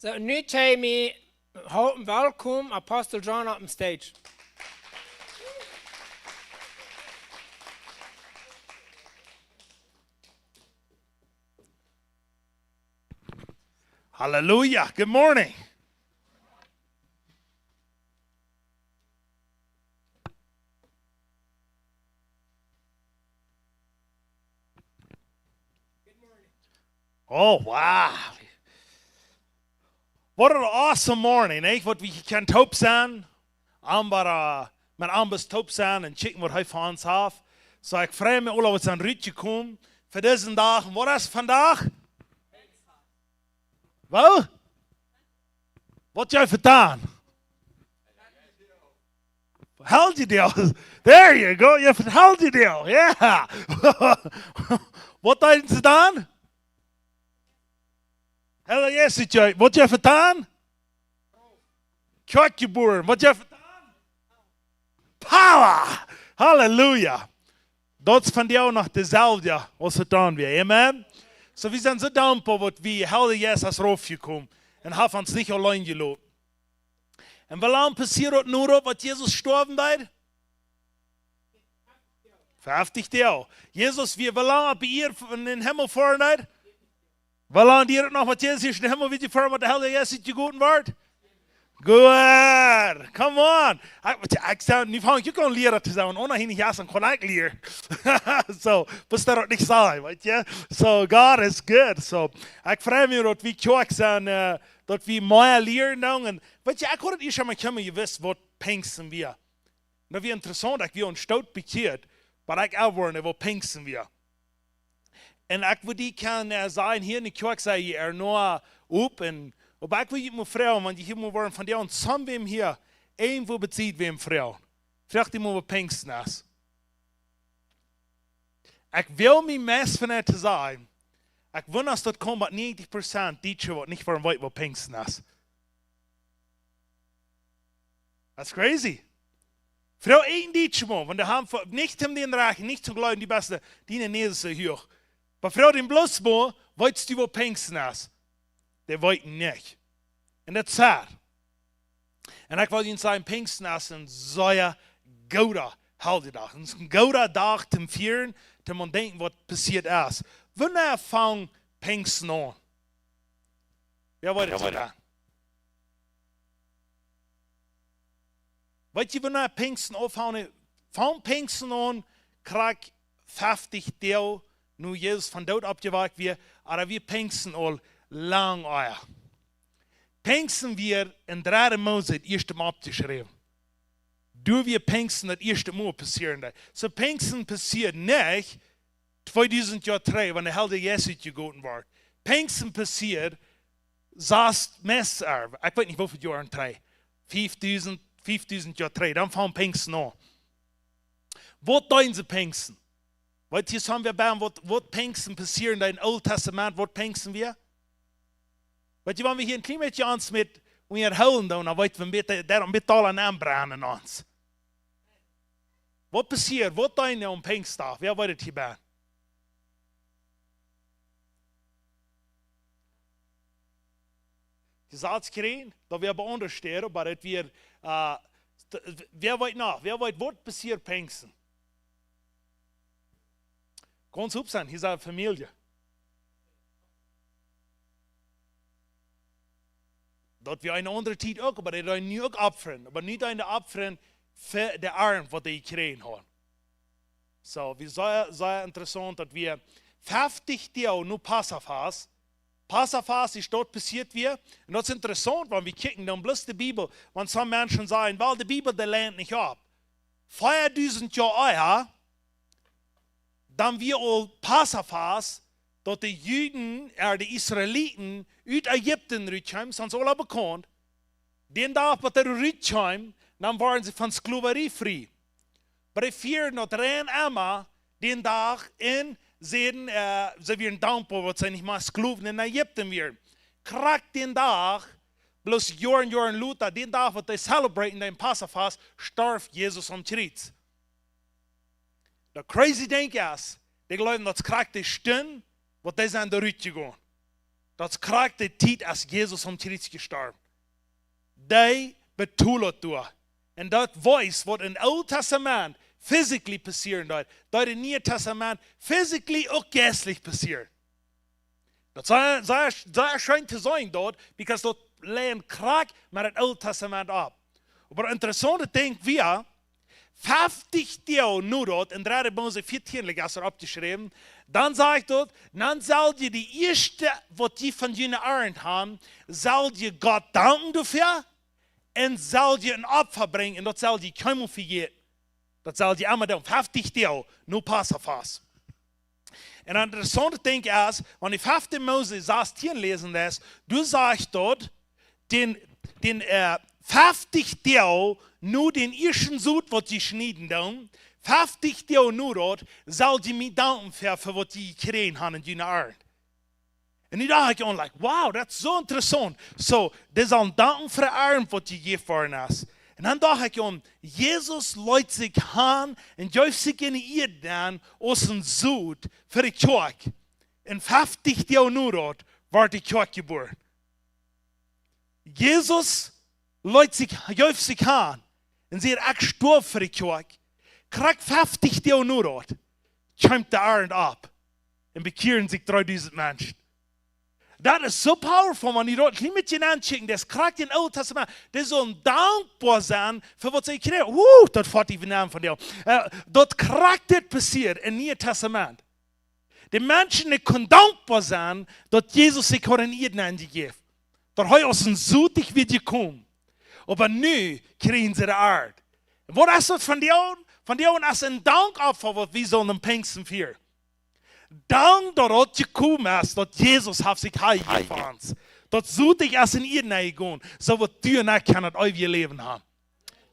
Soo, nu, Jamie, halpen welkom Apostel John opp de stage. Hallelujah. Good morning. Oh, wow. What an awesome morning, eh? Waut wie kjennen toop sennen. Oba, äh, met Ambus toop sennen un kjikjen waut hee fa ons haft. Soo, ekj frei mie aul, waut sent rutjekomen fa disen Dach. Un waut es vondoag? Well? Waut jie vetalen? Hell you do. There you go. Jie vetalen, yeah. Waut deeden see dan? Hell yes, jie. Waut jie vetalen? Kjoakj jebuaren. Waut jie vetalen? Power! Halleluja! Daut es vondoag noch deselwje aus et dan wia. Amen? Soo, wie sent soo dankboa, waut wie, Heilja Jeist es raufjekomen un haft ons nich auleen jeloten. Un woo lang passieed daut nu opp, waut Jesus stoawen deed? Feftich Doag. Jesus, woo, woo lang bie hee en dän Himmel foaren deed? Woo lang dieed et noch, waut Jesus hia en dän Himmel wada jefoaren, waut de Heilja Jeist jegoten wort? Good. Come on. Ekj, ekj saj, nu fang ekj uk aun Liera to sennen. Oh, noch nich, jo, soo een Kollege Liera. Soo, waut daut uk nich saj, weetst du? So, God is good. Soo, ekj frei mie, daut wie Kjoakj sent, äh, daut wie mea lieren dan. Un, weetst du, ekj haud et ieescht mol kjemma jewist, waut Pinjsten wia. Daut wia interessaunt, ekj wia aul stoot bekjieet, oba ekj erwoaren, waut Pinjsten wia. Un ekj wudd die kjennen, äh, sajen, hia enne Kjoakj sent jie ea noch op un, oba ekj well junt mol froagen, wan jie hia mol woaren von dee aun, sent wäm hia, irjentwua bie junt wäm froagen. Froag dee mol, waut Pinjsten es. Ekj well mie meist von et to sajen. Ekj wunda, aus daut kjemt, daut nieentich Prozent Dietsche waut nich woaren weeten, waut Pinjsten es. That's crazy. Froag een Dietsche mol, wan dee haben fa-, nich om dän rajcht, nich to jleewen, dee best, dee näakjste hia. Oba froag dän bloos mol, weetst du, waut Pinjsten es? Dee weeten nich. Un daut es sad. Un ekj well junt sajen, Pinjsten es een sea gooda Heiljedach. Un et es een gooda Dach toom fieren, toom aun denkjen, waut passieet es. Wanea fangt Pinjsten aun? Wäa weet et? Weetst du, wanea Pinjsten aunfangen? Von Pinjsten aun, krakjt feftich Doag, nu Jesus vom Doot oppjewakjt wia, oba wia Pinjsten aul lang ea. Pinjsten wia en dredde Mose daut ieeschte Mol oppjeschräwen. Doa wia Pinjsten daut ieeschte Mol passieren deed. Soo Pinjsten passieed nich tweedusent Joa trigj, wan de Heilja Jeist utjegoten wort. Pinjsten passieed sas Mess, ekj weet nich woo väl Joaren trigj. Fiefdusent, fiefdusent Joa trigj. Dan funk Pinjsten aun. Waut deeden see Pinjsten? Weetst du, soo wäa bie waut, waut Pinjsten passieren deed em Oolen Tastament, waut Pinjsten wia? Weetst du, wan wie hia een kjlien bät ons met unjahoolen doonen, dan weet wie, wie daut, daut, wie daut aul aun aunbrennen ons. Waut passieed? Waut deeden see aum Pinjstdach? Wäa weet et hia bie? Jesaz kjrieen, daut wia bie aundre Städen, oba daut wia, äh, st-, wäa weet noch? Wäa weet, waut passieed Pinjsten? Kaust oppstonen, hia es Famielje. Daut wia eene aundre Tiet uk, oba dee deeden nu uk opfren. Oba nu deeden dee opfren fa de Arnt, waut dee jekjräajen hauden. So, wie sea, sea interessaunt, daut wie feftich Doag no Passafast, Passafast es doa passieet wia. Un daut es interessaunt, wan wie kjikjen dan bloos de Bibel, wan sommje Menschen sajen, well, de Bibel, dee lient nich opp. Veadusent Joa ea, dan wia aul Passafast, daut de Juden, ea, de Israeliten, ut Ägipten rutkjeemen, sent aula bekaunt. Dän Dach, waut dee rutkjeemen, dan wieren see von Sklowarie frie. Oba dee fieren daut rein emma dän Dach un säden, ä, see wieren dankboa, waut see nich mea Sklowen en Ägipten wieren. Krakjt dän Dach, bloos Joaren, Joaren lota, dän Dach, waut dee celebraten, dän Passafast, storf Jesus aum Kjriez. Daut crazy Dinkj es, dee jleewen, daut es krakjt de Stund, waut dee sent doa rutjegonen. Daut es krakjt de Tiet, aus Jesus aum Kjriez jestorwen. Dee betolt doa. Un daut wees, waut em Oolen Tastament physically passieren deed, deed em Nieen Tastament physically uk jeistlich passieren. Daut sach, sach, sach scheen to sennen doa, because daut lient krakjt met daut Oole Tastament opp. Oba daut interessaunte Dinkj wia, feftich Doag no daut, en dredde Mose vieetieen, like, es et oppjeschräwen, dan sajcht daut, dan sell jie de ieeschte, waut jie von june Arnt haben, sell jie Gott danken doafäa, un sell jie een Opfa brinjen, un daut sell jie kjeenmol vejäten. Daut sell jie emma doonen, feftich Doag no Passafast. Un daut interessaunte Dinkj es, wan jie feftieen Mose sastieen läsen, daut, doa sajcht daut, dän, dän, ä, feftich Doag no dän ieeschten Sot, waut jie schnieden doonen, feftich Doag no daut, sell jie mie danken fa, fa waut jie jekjräajen haben en june Arnt. Un nu docht ekj aun, like, wow, daut es soo interessaunt. So, dee sellen danken fa de Arnt, waut jejäft worden es. Un dan docht ekj aun, Jesus leet sikj han un jeef sikj enne Ieed nenn aus een Sot fa de Kjoakj. Un feftich Doag no daut wort de Kjoakj jebuaren. Jesus leet sikj, jeef sikj han un säd, ekj stoaw fa de Kjoakj. Krakjt feftich Doag no daut kjeem de Arnt opp un bekjieren sikj dreedusent Menschen. Daut es soo powerful, wan jie daut kjlien bät aunchecken, daut es krakjt em Oolen Tastament. Dee sellen dankboa sennen fa waut see kjrieen. Wuh, daut fält die von aun von die. Ä, daut krakjt dit passieet em Nieen Tastament. De Menschen, dee kunnen dankboa sennen, daut Jesus sikj haud enne Ieed nenn jejäft. Daut hee aus een Sot wia jekomen. Oba nu kjrieen see de Arnt. Un waut es daut vondoag? Vondoag es een Dankopfa, waut wie sellen aum Pinjsten fieren. Dank daut daut jekomen es, daut Jesus haft sikj han jejäft fa ons. Daut Sot es enne Ieed nenn jegonen, soo daut du un ekj kjennen daut eewje Läwen haben.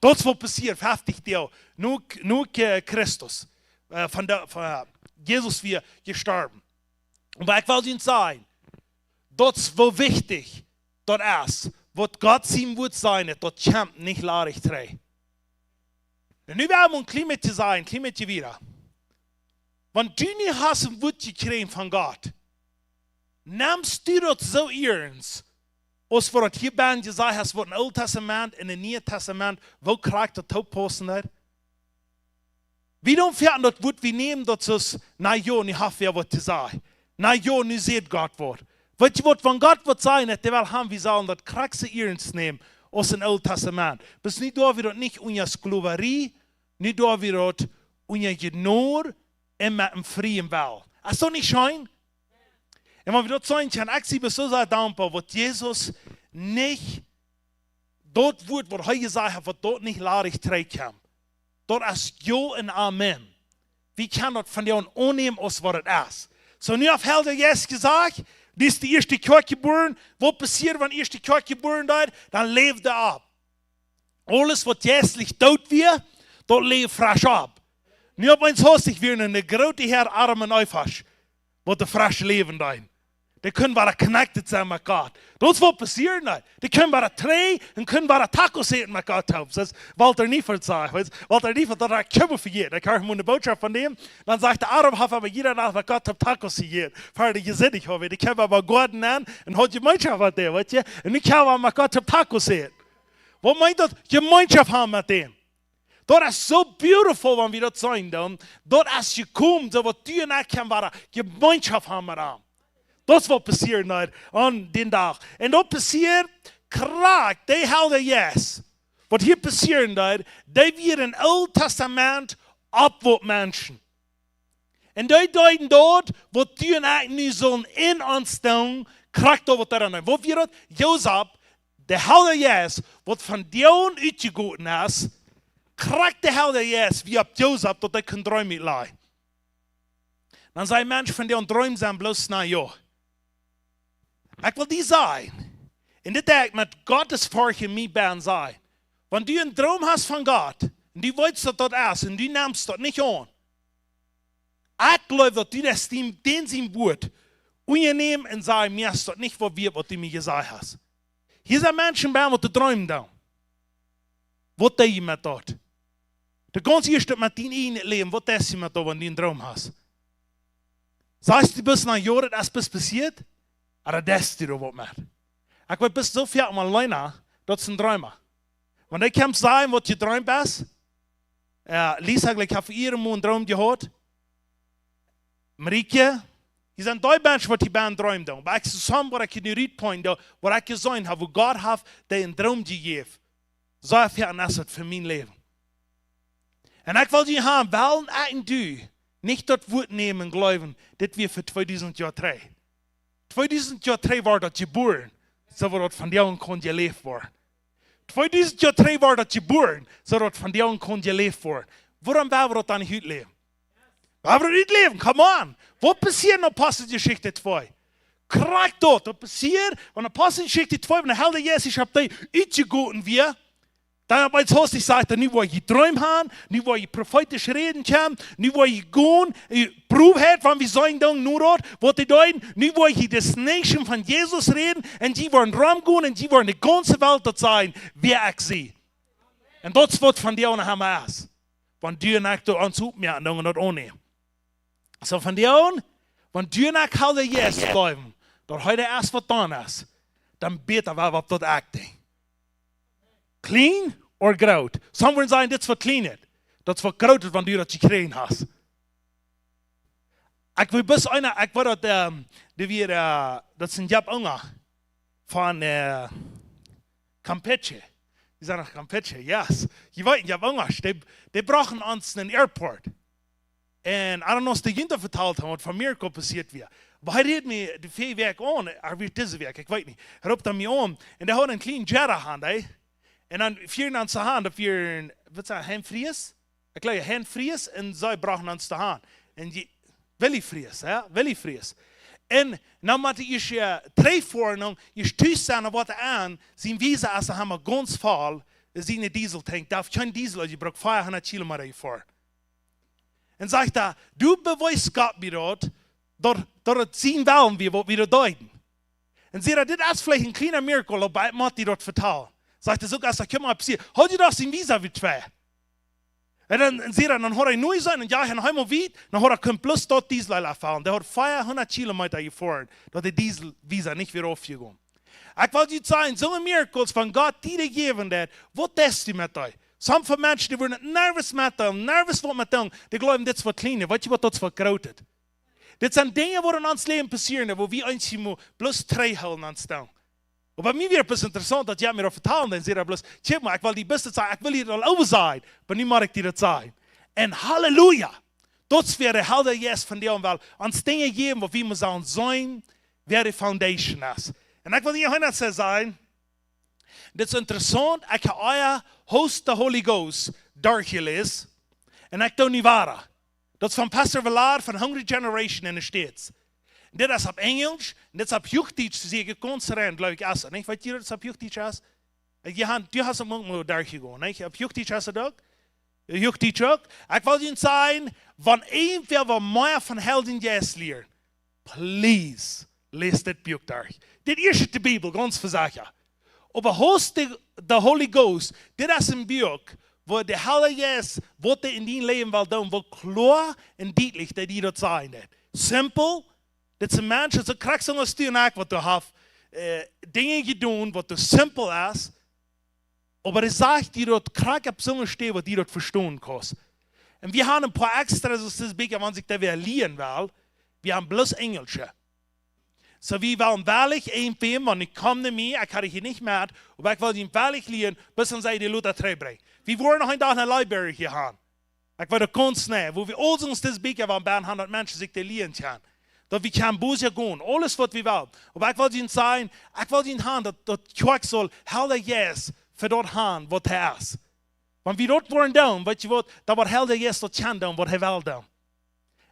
Daut es waut passieet, feftich Doag no, no, ä, Christus, ä, von de, von, ä, Jesus wia jestorwen. Oba ekj well junt sajen, daut es woo wichtich daut es, waut Gott sien Wuat sajcht, daut kjemt nich ladich trigj. Un nu well wie een kjlien bät sajen, een kjlien bät wieda. Wan du nu hast een Wuat jekjräajen von Gott, nemst du daut soo iernst, aus waut daut hia bie jesajcht es, waut em Oolen Tastament un em Nieen Tastament, woo krakjt daut toopaussen deed? Wie doonen foaken daut Wuat, wie nämen daut soo aus, na jo, nu haft wäa waut to sajen. Na jo, nu sajcht Gott waut. Weetst du waut, wan Gott waut sajcht, daut hee well haben, wie sellen daut krakjt soo iernst nämen aus em Oolen Tastament. Bloos nu doo wie daut nich unja Sklowarie, nu doo wie daut unja Jnod un met een frieen Well. Es daut nich scheen? Un wan wie daut seenen kjennen, ekj sie soo sea dankboa, waut Jesus nich, daut Wuat, waut hee jesajcht haft, waut daut nich ladich trigj kjemt. Daut es jo un amen. Wie kjennen daut vondoag aunnämen aus waut et es. So, nu haft Heilja Jeist jesajcht, nu es de ieeschte Kjoakj jebuaren. Waut passieet, wan de ieeschte Kjoakj jebuaren woat? Dan läft dee opp. Aules waut jeistlich doot wia, daut läft fresch opp. Nu opp eemol haud wie eene groote Häad aundasch, waut doa fresch läwen deeden. Dee kunnen wada connected sennen met Gott. Daut es waut passieet, nä? Dee kunnen wada trigj un kunnen wada Tacos äten met Gott toop. Soo aus Walter Niefeld sajcht, weetst, Walter Niefeld, daut haud ekj kjeenmol vejäten. Ekj hieed mol eene Bootschoft von däm, dan sajcht hee, Adam haft oba jieda Nacht met Gott toop Tacos jejäten. Ver de Jesindichkjeit, dee kjeem bie Goaden aun un haud Jemeenschoft met däm, weetst du? Un nu kjeem hee met Gott toop Tacos äten. Waut meent daut? Jemeenschoft haben met däm. Daut es soo beautiful, wan wie daut seenen dan. Daut es jekomen, soo waut du un ekj kjennen wada Jemeenschoft haben met am. Daut es waut passieet, nä, aun dän Dach. Un daut passieet krakjt, dee Heilja Jeist. Waut hia passieet, nä, dee wia em Oolen Tastament opp waut Menschen. Un dee deeden daut, waut du un ekj nu sullen en ons doonen, krakjt daut, waut doa aun. Waut wia daut? Josef, de Heilje Jeist, waut von dän utjegoten es, krakjt de Heilje Jeist, wia opp Josef, daut hee kunn dreemen lajen. Dan säd een Mensch, von dän Dreem sent bloos na, jo. Ekj well die sajen, un dit deed ekj met Gottes Forcht en mie bennen sajen, wan du een Dreem hast von Gott, un du weetst, daut daut es, un du nemst daut nich aun, ekj jleew, daut du daut dän, dän sien Wort aunnemen un sajen, mie es daut nich waut wieet, waut du mie jesajcht hast. Hia sent Menschen bennen, waut dreemen doonen. Waut deist du met daut? De gaunze ieeschte met dien eejnet Läwen, waut deist du met daut, wan du een Dreem hast? Sajchst du bloos na, jo, daut es bloos passieet, ooda deist du doa waut met? Ekj weet, best soo väl aum Leena, daut es een Dreema. Wan dee kjemt sajen, waut du jedreemt hast, jo, Lisa, ekj hab hia een Dreem jehaut. Marieke, hia sent dee Menschen, waut hia bennen dreemen doonen. Oba ekj see, waut ekj hia nu rutpoint, waut ekj jeseenen hab, woo Gott haft dee een Dreem jejäft. Soo väl es daut fa mien Läwen. Un ekj well die haben, well ekj un du nich daut Wort nämen un jleewen, dit wia fa tweedusent Joa trigj. Tweedusent Joa trigj wort daut jebuaren, soo daut daut vondoag kunn jeläft woaren. Tweedusent Joa trigj wort daut jebuaren, soo daut daut vondoag kunn jeläft woaren. Wuarom woa wie daut dan nich utläwen? Woa wie daut utläwen? Come on! Waut passieed en Aposteljeschicht twee? Krakjt daut, daut passieed, wan Aposteljeschicht twee, wan de Heilje Jeist opp dee utjegoten wia, dan opp eemol haud hee jesajcht, nu woa jie Dreem haben, nu woa jie profeetisch räden kjennen, nu woa jie gonen, Proowheit, wan wie seenen doonen, nu daut, waut dee deeden, nu woa jie Destination von Jesus räden, un jie woaren romgonen, un jie woaren de gaunze Welt daut sajen, wäa ekj sie. Un daut es waut vondoag emma es. Wan du un ekj doa ons opmoaken, dan daut aunnämen. Soo vondoag, wan du un ekj Heilje Jeist jleewen, daut hee de es, waut dan es, dan bäta wie opp daut acting. Kjleen or groot? Some wudden sajen, dit es waut Kjlienet. Daut es waut Grootet, wan du daut jekjräajen hast. Ekj weet bloos eena, ekj weet daut, ähm, dee wia, äh, daut es een Jap Unja von, äh, Campeche. Dee sent no Campeche, yes. Jie weeten, Jap Unja, dee, dee brochten ons en een Airport. Un I don't know, aus dee junt vetalt haft, waut von miracle passieet wia. Oba hee räd mie de väaje Wäakj aun, ooda wia dise Wäakj, ekj weet nich. Hee roopt mie aun. Un dee haud een kjlienet Jetta aun, ey. Un dan fieren ons aun, daut wia, waut es daut, Hein Fries? Ekj jleew, Hein Fries, un see brochten ons doahan. Un dee, Willy Fries, jo, Willy Fries. Un dan mott ekj ieescht, äh, trigjfoaren, dan ieescht tus sennen, waut aun, sien Visa es emma gaunz voll, sien Dieseltank, doa haft kjeen Diesel, dee brukt veahundat Kilometa fa. Un sajcht hee, du bewiest Gott mie daut, daut, daut et sien Wellen wia, waut wie doa deeden. Un säd hee, dit es veleicht een kjliena miracle, oba ekj mott die daut vetalen. Sajcht hee, soo aus daut kjemt opp sie, haud hee doch sien Visa wada twei. Un dan, un säd hee, dan haud hee nu sennen, un jo, hee haud eemol wada, dan haud hee kunnt bloos daut Diesel auffellen. Dee haud veahundat Kilometa jefoaren, daut de Diesel Visa nich wia aufjegonen. Ekj well junt sajen, soone miracles von Gott, dee dee jäwen deed, waut deist du met dee? Some von Menschen, dee woaren nervous met dee, nervous waut met dee, dee jleewen, dit es waut Kjlienet, weetst du waut, daut es waut Grootet. Dit sent Dinja, waut en ons Läwen passieren, wua wie eensjemol bloos trigjhoolen aun stonen. Oba mie wia et interessaunt, daut jie mie daut vetalen, dan säd hee bloos, kjikj mol, ekj well die best sajen, ekj well die daut aul sajen, oba nu mott ekj die daut sajen. Un Halleluja! Daut es wua de Heilje Jeist vondoag well ons Dinja jäwen, waut wie motten seenen, wäa de foundation es. Un ekj well die hia sajen, dit es interessaunt, ekj hab ea Host the Holy Ghost derchjeläst, un ekj doo nu wieda. Daut es von Pastor Villard von Hungry Generation in the States. Dit es opp Enjelsch, un dit es opp Huachdietsch, see ekj gaunz rein, jleew ekj, es daut nich? Weetst du, daut es opp Huachdietsch es? Äh, jie haben, du hast et uk mol derchjegonen, nich? Opp Huachdietsch es et uk? Huachdietsch uk? Ekj well junt sajen, wan irjentwäa waut mea von Heiljen Jeist lieren, please, läst dit Buak derch. Dit ieeschte de Bibel, gaunz fa secha. Oba Host the, the Holy Ghost, dit es een Buak, wua de Heilje Jeist, waut hee en dien Läwen well doonen, wua kloa un dietlich dee die daut sajen deit. Simpel, dit sent Menschen, soo krakjt soo aus du un ekj, waut doa haben, äh, Dinja jedonen, waut doa simpel es, oba hee sajcht die daut krakjt opp soone Städ, waut du daut vestonen kaust. Un wie haben een poa extra, soo aus dit Buak, wan ekj daut wada lieren well, wie haben bloos Enjelsche. Soo, wie wellen werkjlich irjentwäm, wan ekj kom no mie, ekj hab hia nich met, oba ekj well die werkjlich lieren, bat dan see de Lota trigjbrinjen. Wie woaren noch een Dach ne library hia haben. Ekj weet daut gaunz nau, woo wie aul ons dise Bieekja woaren bie hundat Menschen sikj dee lieren kjennen. Daut wie kjennen Buße gonen, aules waut wie wellen. Oba ekj well junt sajen, ekj well junt haben, daut, daut Kjoakj saul Heilja Jeist fa daut haben, waut hee es. Wan wie daut woaren doonen, weet jie waut, dan woat Heilja Jeist daut kjennen doonen, waut hee well doonen.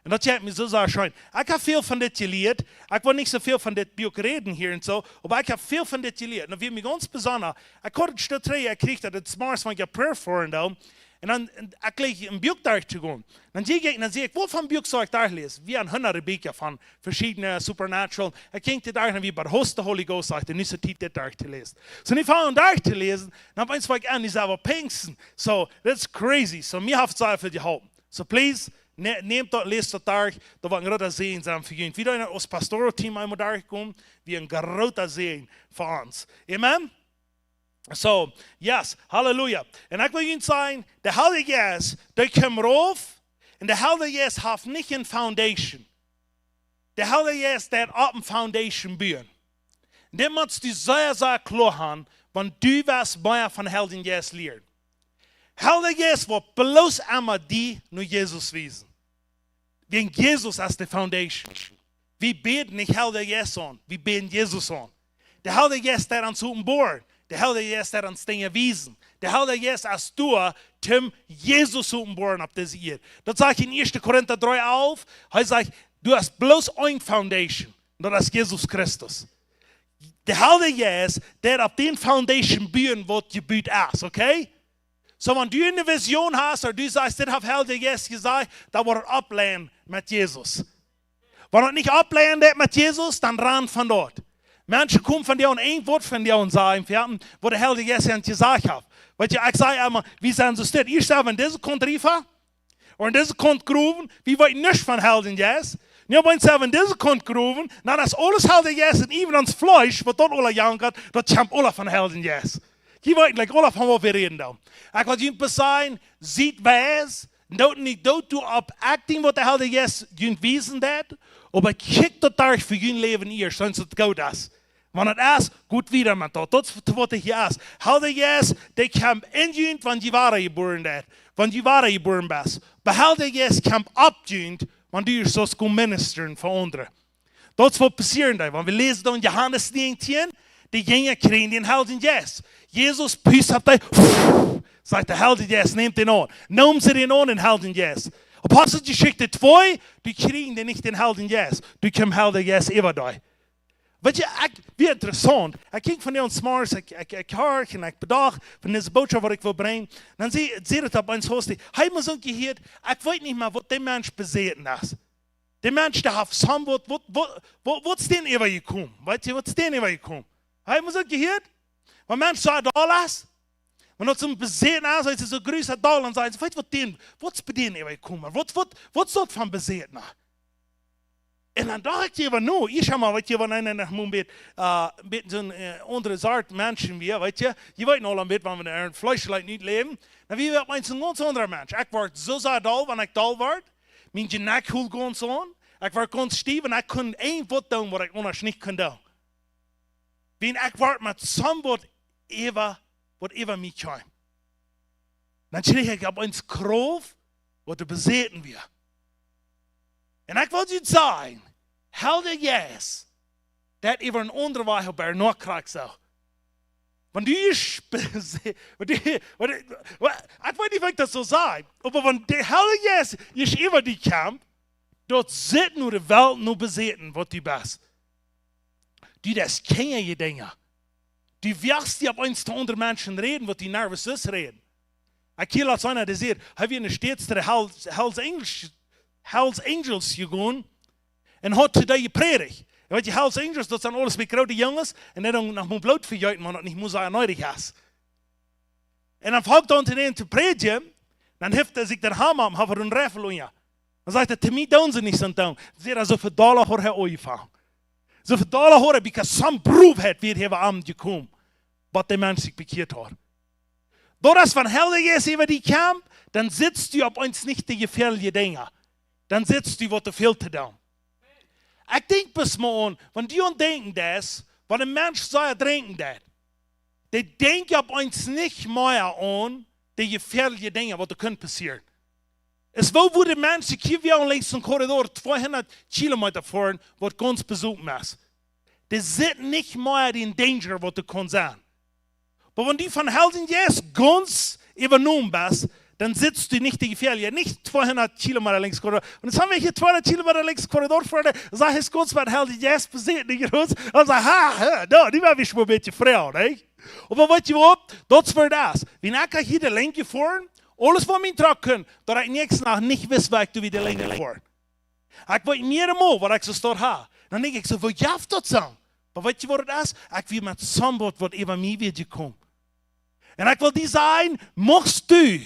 Un daut jeit mie soo sea scheen. Ekj hab väl von dit jelieet. Ekj well nich soo väl von dit Buak räden hia un soo, oba ekj hab väl von dit jelieet. Un daut wia mie gaunz besonda. Ekj haud daut Stoot trigj, ekj kjrieech daut, daut zemorjes, wan ekj prayer foaren doo. Un dan, un ekj leeg een Buak derch to gonen. Dan see ekj, dan see ekj, waut fa Buak saul ekj derch läsen? Wie haben hundade Bieekja von veschiedne supernatural. Ekj kjikj dit derch, dan wia bie Host the Holy Ghost, sajcht hee, nu es de Tiet dit derch to läsen. Soo, nu fang ekj aun derch to läsen, dan opp eemol fang ekj aun, dee sent äwa Pinjsten. So, that's crazy. So, mie haft sea väl jeholpen. So, please, ne-, nämt daut, läst daut derch, daut woat een groota Säajen sennen fa junt. Wie doonen aus Pastoral Team eemol derchkomen, wia een groota Säajen fa ons. Amen? So, yes, Halleluja. Un ekj well junt sajen, de Heilje Jeist, dee kjemt rauf, un de Heilje Jeist haft nich eene foundation. De Heilje Jeist deit opp eene foundation buen. Un dit motst du sea, sea kloa haben, wan du west mea von Heiljen Jeist lieren. Heilje Jeist woat bloos emma die no Jesus wiesen. Wäajen Jesus es de foundation. Wie bäden nich Heilja Jeist aun, wie bäden Jesus aun. De Heilje Jeist deit ons openboaren. De Heilje Jeist deit ons Dinja wiesen. De Heilje Jeist es doa, om Jesus openboaren opp dise Ieed. Daut sajcht en Ieeschte Korinta dree alf. Hee sajcht, du hast bloos eene foundation. Un daut es Jesus Christus. De Heilje Jeist, dee opp dee foundation buen, waut jebut es, okay? So, wan du eene Vision hast, ooda du sajchst, dit haft Heilja Jeist jesajcht, dan woat et oppleien met Jesus. Wan et nich oppleien deit met Jesus, dan ran von doa. Menschen komen von die un een Wuat von die un sajen, jo, waut de Heilje Jeist an jesajcht haft. Weet jie, ekj saj emma, wie sent soo stell. Ieescht sent wie en dise Kant riefa, ooda en dise Kant growen, wie weeten nuscht von Heiljen Jeist. Nu, wan wie sent wie en dise Kant growen, dan es aules Heilja Jeist un äwent ons Fleesch, waut doa aula jankat, daut kjemt aula von Heiljen Jeist. Jie weeten, like, aula von waut wie räden dan. Ekj well junt bloos sajen, siet wies, doot nich, doot doa opp acting, waut de Heilje Jeist junt wiesen deit, oba kjikjt daut doa fa jun Läwen ieescht, soo daut et goot es. Wan et es, goot wieda met daut. Daut es waut hia es. Heilja Jeist, dee kjemt en junt, wan jie wada jebuaren sent. Wan jie wada jebuaren sent. Oba Heilja Jeist kjemt opp junt, wan du sust gonen ministren fa aundre. Daut es waut passieren deed. Wan wie läsen dan Johanes näajentieen, de Jinja kjrieen dän Heiljen Jeist. Jesus pust opp dee, sajcht de Heilje Jeist, nämt dän aun. Neemen see dän aun, dän Heiljen Jeist. Aposteljeschicht twee, dee kjrieen dee nich dän Heiljen Jeist. Dee kjeem Heilja Jeist äwa dee. Weet jie, ekj, wia interessaunt. Ekj jinkj von dee un zemorjes, ekj, ekj, ekj horcht un ekj bedocht von dise Botschaft, waut ekj well brinjen. Dan see, see ekj daut opp eemol, hee mott soo jehieet, ekj weet nich mea, waut dee Mensch besäten es. Dee Mensch, dee haft some waut, waut, waut, waut, waut es dän äwajekomen? Weet jie, waut es dän äwajekomen? Hee mott soo jehieet, wan Mensch soo doll es, wan daut soo een Besätna es, aus see soo groot es, doll, dan sajen see, weet jie, waut dän, waut es bie dän äwajekomen? Waut, waut, waut es daut fa een Besätna? Un dan docht ekj äwa no, ekj saj mau, weet jie, wan eena noch mau een bät, äh, een bät soon, äh, aundre Sort Menschen wia, weet jie, jie weeten aul een bät, wan wie en Fleesch nich läwen, dan wia wie opp eemol een gaunz aundra Mensch. Ekj wort soo sea doll, wan ekj doll wort, mien Jnekj hilt gaunz aun, ekj wort gaunz stiew un ekj kunn een Wuat doonen, waut ekj aundasch nich kunn doonen. Wiels ekj wort met some waut äwa, waut äwa mie kjeem. Dan kjrieech ekj opp eemol Krauft, waut doa besäten wia. Un ekj well junt sajen, Heilja Jeist, daut äwa een aundra Wajch opp äa noa krakjt soo. Wan du je sp-, wan du, wan du, wa-, ekj weet nich, waut ekj daut saul sajen, oba wan de Heilja Jeist je äwa die kjemt, daut sitt no de Welt, no besäten, waut du best. Du, daut es kjeenerlei Dinja. Du woascht die opp eemol to aundre Menschen räden, waut du nervös best räden. Ekj hia latst eena, dee säd, hee wia enne States to de Hells, Hells Angels, Hells Angels jegonen un haud to dee jeprädicht. Un weet jie, Hells Angels, daut sent aules bie groote Junges un dee doonen noch mau Bloot vejeeten, wan daut nich mau sea needich es. Un dan fangt hee aun to dän to prädjen, dan heft hee sikj dän Hama opp, haft hee een Reifel unja. Dan sajcht hee, to mie doonen see nich soo doonen. Säd hee, soo väl Dolla haud hee aunjefongen. Soo väl Dolla haud hee, because some Proowheit wia äwa am jekomen, waut de Mensch sikj bekjieet haud. Doaderch, wan Heilja Jeist äwa die kjemt, dan sittst du opp eemol nich de jefäadelje Dinja. Dan sittst du, waut du väl to doonen. Ekj denkj bloos mau aun, wan du aun denkjen deist, wan een Mensch sea drinkjen deit, dee denkjt opp eemol nich mea aun de jefäadelje Dinja, waut doa kjennen passieren. Es woo wudden Menschen hia wia aun lenjs een Korridor tweehundat Kilometa foaren, waut gaunz besopen es. Dee sent nich mea dän Danger, waut doa kaun sennen. Oba wan du von Heiljen Jeist gaunz äwanomen best, dan sitst du nich dee Jefäa, nich tweehundat Kilometa lenjs Korridor. Un dan haben wie hia tweehundat Kilometa lenjs Korridor foaren, saj ekj gaunz met Heiljen Jeist besät, nich groot. Dan saj, ha, ha, no, dee wia wie schon een bät frie, nich? Oba waut je op, daut es woo daut es. Wie ekj hia de Lenj foaren, aules waut mie trocken, daut ekj nuscht noch nich wist, woo ekj doa wia de Lenj foaren. Ekj weet nich mol, waut ekj soo stoat ha. Dan denkj ekj soo, woo jeft daut soo? Oba waut je waut daut es? Ekj wia met somebody, waut äwa mie wia jekomen. Un ekj well die sajen, muchst du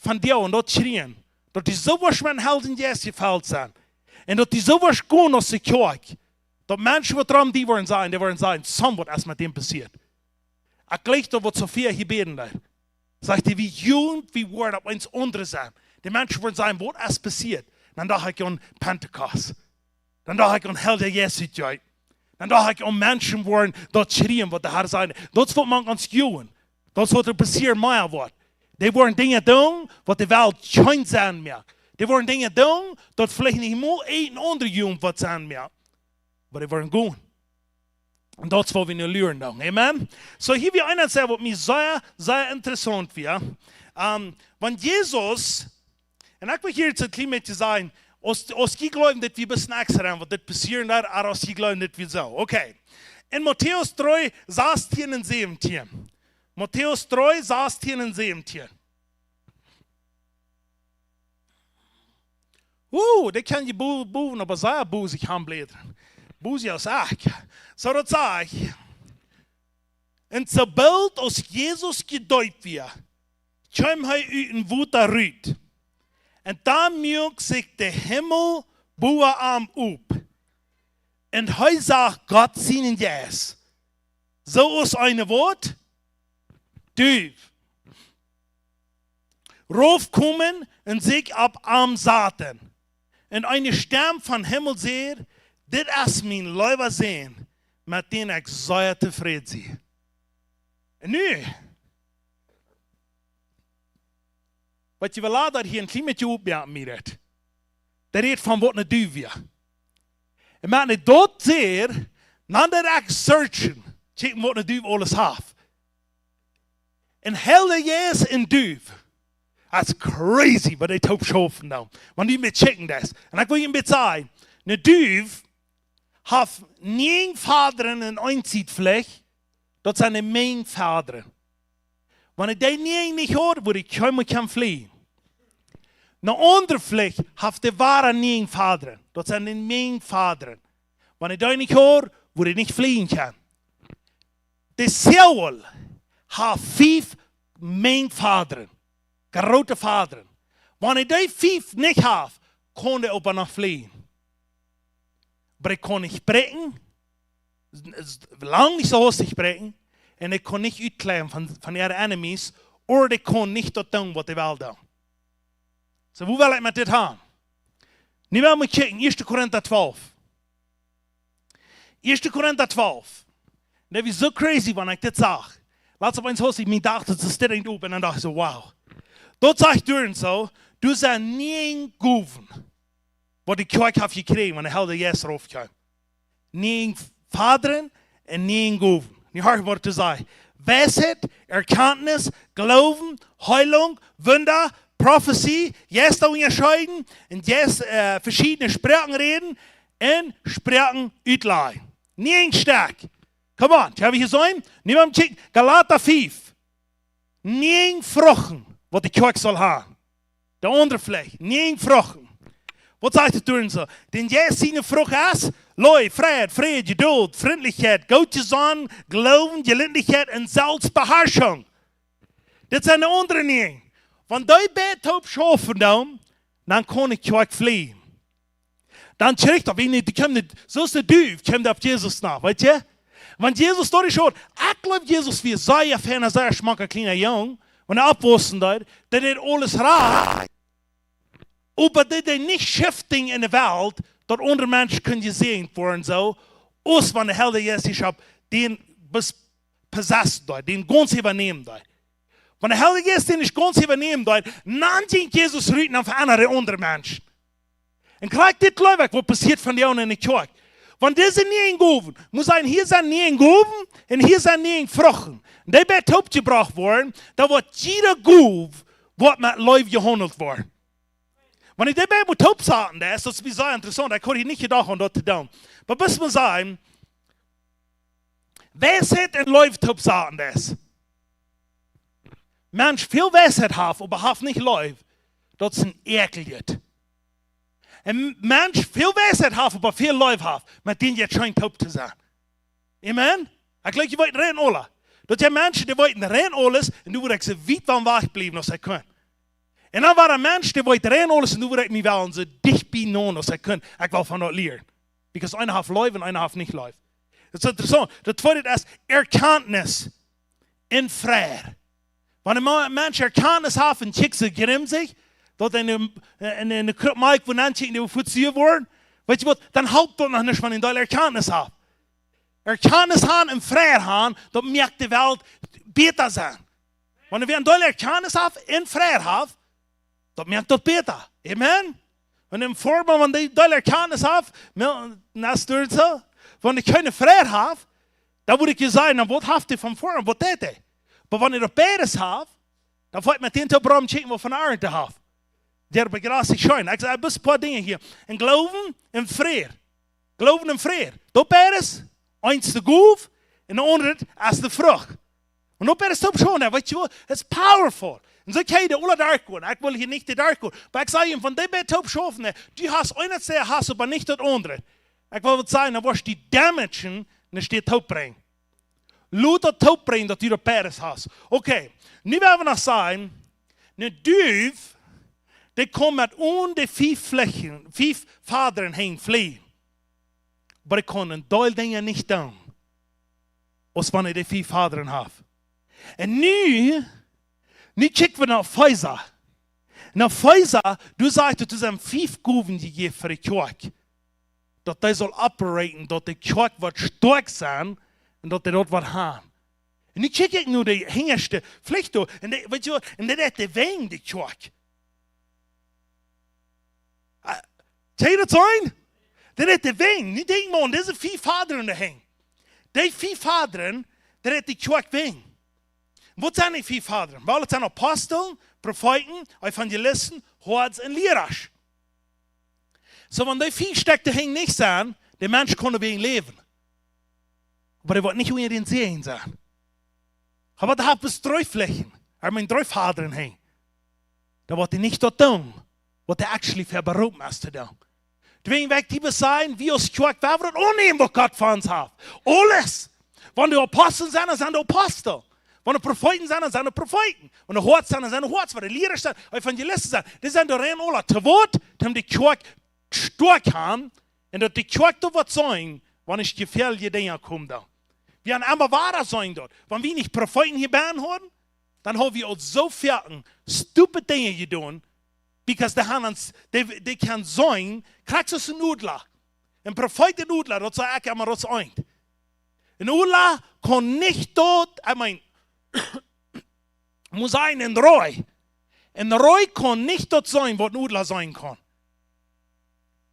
von die un daut kjrieen, daut du soo woascht met Heiljen Jeist jefelt sennen. Un daut du soo woascht gonen aus de Kjoakj. Daut Menschen waut rom die woaren sajen, dee woaren sajen, somebody es met däm passieet. Ekj jleich daut waut Sophia hia bäden deed. Sajcht dee, wie jung, wie woaren opp eent aundret sennen. De Menschen woaren sajen, waut es passieet? Dan docht ekj aun Pentekost. Dan docht ekj aun Heilja Jeist utjeeten. Dan docht ekj aun Menschen woaren daut kjrieen, waut de Herr säd. Daut es waut mank ons jung. Daut es waut doa passieren mea woat. Dee woaren Dinja doonen, waut de Welt kjeen Senn moakt. Dee woaren Dinja doonen, daut veleicht nich mol een aundra jung waut Senn moakt. Oba dee woaren gonen. Un daut es waut wie nu lieren doonen. Amen. Soo, hia wia eent, waut mie sea, sea interessaunt wia. Ähm, wan Jesus, un ekj well hia een kjlien bät sajen, aus, aus jie jleewen, daut wie bloos nuscht haben, waut dit passieren deed, ooda aus jie jleewen, daut wie soo. Okay. En Matäus dree, sastien un säwentien. Matäus dree, sastien un säwentien. Uh, dee kaun je bo-, bowen, oba sea bosich aunbläden. Bosich aus ekj. Soo daut sajcht. Un soo boolt aus Jesus jedeept wia, kjeem hee ut daut Wota rut. Un dan muak sikj de Himmel bowa am op. Un hee sach Gott sienen Jeist. Soo aus eene waut? Duw. Raufkomen un sikj opp am saten. Un eene Stemm vom Himmel säd: Dit es mien leewa Sän, met däm ekj sea tofräd sie. Un nu, waut je well, lot hia een kjlien bät oppmoaken met dit. Dee rät von waut eene Duw wia. Un wan ekj daut sach, dan deed ekj searchen, kjikjen waut eene Duw aules haft. Un Heilja Jeist un Duw. That's crazy, waut dee toop schaufen doonen. Wan du mol kjikjen deist. Un ekj well junt een bät sajen, eene Duw haft näajen Fadren un eene Sietflach, daut sent de Mengfadren. Wan dee näajen nich haud, wudd dee kjeenmol kjennen flieen. Eene aundre Flach haft de Wara näajen Fadren, daut sent de Mengfadren. Wan dee nich haud, wudd dee nich flieen kjennen. De Säajel haft fief Mengfadren, groote Fadren. Wan dee fief nich haft, kaun dee oba noch flieen. Oba dee kaun nich sprinjen, s-, lang nich soo hastich sprinjen, un dee kaun nich utkjleien von, von äare enemies, ooda dee kaun nich daut doonen waut dee well doonen. Soo, wua well ekj met dit han? Nu well wie kjikjen, Ieeschte Korinta twalf. Ieeschte Korinta twalf. Daut wia soo crazy, wan ekj dit sach. Latst opp eemol haud ekj mie jedocht, daut es dit Dinkj op, un dan docht ekj soo, wow. Daut sajcht doa soo, doa sent näajen Gowen, waut de Kjoakj haft jekjräajen, wan de Heilja Jeist raufkjeem. Näajen Fadren un näajen Gowen. Nu horch waut doa sajcht. Weisheit, Erkenntnis, Gloowen, Heilunk, Wunda, Profezie, Jeista unjascheeden, un Jeist, äh, veschiedne Sproaken räden, un Sproaken utlajen. Näajen Stekj. Come on, hab wie jeseenen? Niemols kjikj, Galata fief. Näajen Fruchten, waut de Kjoakj saul han. De aundre Flach, näajen Fruchten. Waut sajcht et doa soo? Däm Jeist siene Frucht es Leew, Freid, Fräd, Jeduld, Frintlichkjeit, Goodjesonnen, Gloowen, Jelindlichkjeit un Selfstbeharschunk. Dit sent de aundre näajen. Wan dee beid toop schaufen doonen, dan kaun de Kjoakj flieen. Dan kjricht daut, wan dee kjemt, soo aus de Duw, kjemt opp Jesus no, weet jie? Wan Jesus doa es, ekj jleew, Jesus wia sea fein, sea schmocka kjliena Jung, wan hee oppwaussen deed, daut hee aules rajcht. Oba daut hee nich shifting en de Welt, daut aundre Menschen kunnen jesäajent woaren, soo, aus wan de Heilja Jeist dän bes-, possessed deed, dän gaunz äwanämen deed. Wan de Heilje Jeist dee nich gaunz äwanämen deed, dan jinkj Jesus rut un dan ve'endat hee aundre Menschen. Un krakjt dit jleew ekj, waut passieet vondoag enne Kjoakj. Wan dise niee Gowen, mott sennen, hia sent niee Gowen un hia sent niee Fruchten. Un dee beid toopjebrocht woaren, dan woat jiede Gow, woat met Leew jehaundelt woaren. Wan ekj dee beid mott toopsaten, daut es, daut es sea interessaunt. Ekj haud hia nich jedocht aun daut to doonen. Oba bloos mol sajen, Weisheit un Leew toopsaten, daut es. Mensch väl Weisheit haft, oba haft nich Leew, daut es een Äakjel. Een Mensch väl Weisheit haft, oba väl Leew haft, met dän jeit scheen toop to sennen. Amen? Ekj jleew, jie weeten rein aula. Daut jie Menschen, dee weeten rein aules, un doa wudd ekj soo wiet von wajch bliewen aus ekj kunn. Un dan wia een Mensch, dee weet rein aules, un doa wudd ekj mie wellen soo dicht bie nämen aus ekj kunn. Ekj well von daut lieren. Because eena haft Leew un eena haft nich Leew. Daut es interessaunt. Daut tweede es Erkenntnis un Fräd. Wan een Ma-, Mensch Erkenntnis haft un kjikjt soo grimsich, daut hee enne, enne, enne Krupp Malkj, wua dan kjikjt, dee woat fuaz sua woaren. Weetst du waut? Dan halpt daut noch nich, wan hee doll Erkenntnis haft. Erkenntnis haben un Fräd haben, daut moakt de Welt bäta sennen. Wan wie een doll Erkenntnis haben un Fräd haben, daut moakt daut bäta. Amen? Wan een Foarma, wan dee doll Erkenntnis haft, mel-, na, stört soo, wan hee kjeenen Fräd haft, dan wudd ekj je sajen, na, waut haft hee von Foarma, waut deit hee? Oba wan hee daut beides haft, dan woat met dän to Brom kjikjen, waut von Arnt haft. Dee begrasst sikj scheen. Ekj saj, bloos een poa Dinja hia. Een Gloowen un Fräd. Gloowen un Fräd. Daut beides, eent es de Gow, un daut aundre es de Frucht. Un daut beides toop schaufen, weetst du waut? Daut es powerful. Un soo kjenn jie aula derchgonen. Ekj well hia nich derchgonen. Oba ekj saj junt, wan dee beid toop schaufen, du hast eent, dee hast oba nich daut aundre. Ekj well waut sajen, dan woascht du däm Menschen nich toop brinjen. Lot daut toop brinjen, daut du daut beides hast. Okay, nu woa wie noch sajen, een Duw, dee kaun met aun de fief Flächen, fief Fadren han fleajen. Oba dee kaun een Deel Dinja nich doonen, aus wan hee de fief Fadren haft. Un nu, nu kjikj wie no Efeesa. No Efeesa, doa sajcht et, doa sent fief Gowen jejäft fa de Kjoakj. Daut dee saul operaten, daut de Kjoakj woat stoakj sennen un daut dee daut woat haben. Un nu kjikj ekj no de hinjaschte Flicht doa, un dee, weetst du waut, un dee deit de Wenj, de Kjoakj. Ah, kjenn jie daut seenen? Dee deit de Wenj. Nu denkj mol aun dise fief Fadren doa han. Dee fief Fadren, dee deit de Kjoakj Wenj. Waut sent dee fief Fadren? Well, daut sent Apostel, Profeeten, Evangelisten, Hoads un Liera. Soo, wan dee fief Stekj doa han nich sent, de Mensch kaun doawäajen läwen. Oba dee woat nich unja dän Säajen sennen. Oba dee haft bloos dree Flächen. Ekj meen, dree Fadren han. Dan woat hee nich daut doonen, waut hee actually fa beroopen es to doonen. Doawäajen well ekj die sajen, wie aus Kjoakj, wie woaren daut aunnämen, waut Gott fa ons haft. Aules. Wan doa Apostel sent, dan sent doa Apostel. Wan doa Profeeten sent, dan sent doa Profeeten. Wan doa Hoads sent, dan sent doa Hoads. Wan doa Liera sent, Evangelisten sent, dee sent doa rein aula to waut, om de Kjoakj stoakj haben, un daut de Kjoakj doa woat sennen, wan et jefäajelje Dinja komen dan. Wie haben emma wada seenen daut. Wan wie nich Profeeten hia bie hauden, dan hauden wie aul soo väl stupid Dinja jedonen, because dee haben ons, dee, dee kjennen seenen, krakjt soo aus een Odla. Een Profeet un Odla, daut saj ekj emma, daut es eent. Een Odla kaun nich daut, I mean, mott sennen een Ree. Een Ree kaun nich daut seenen, waut een Odla seenen kaun.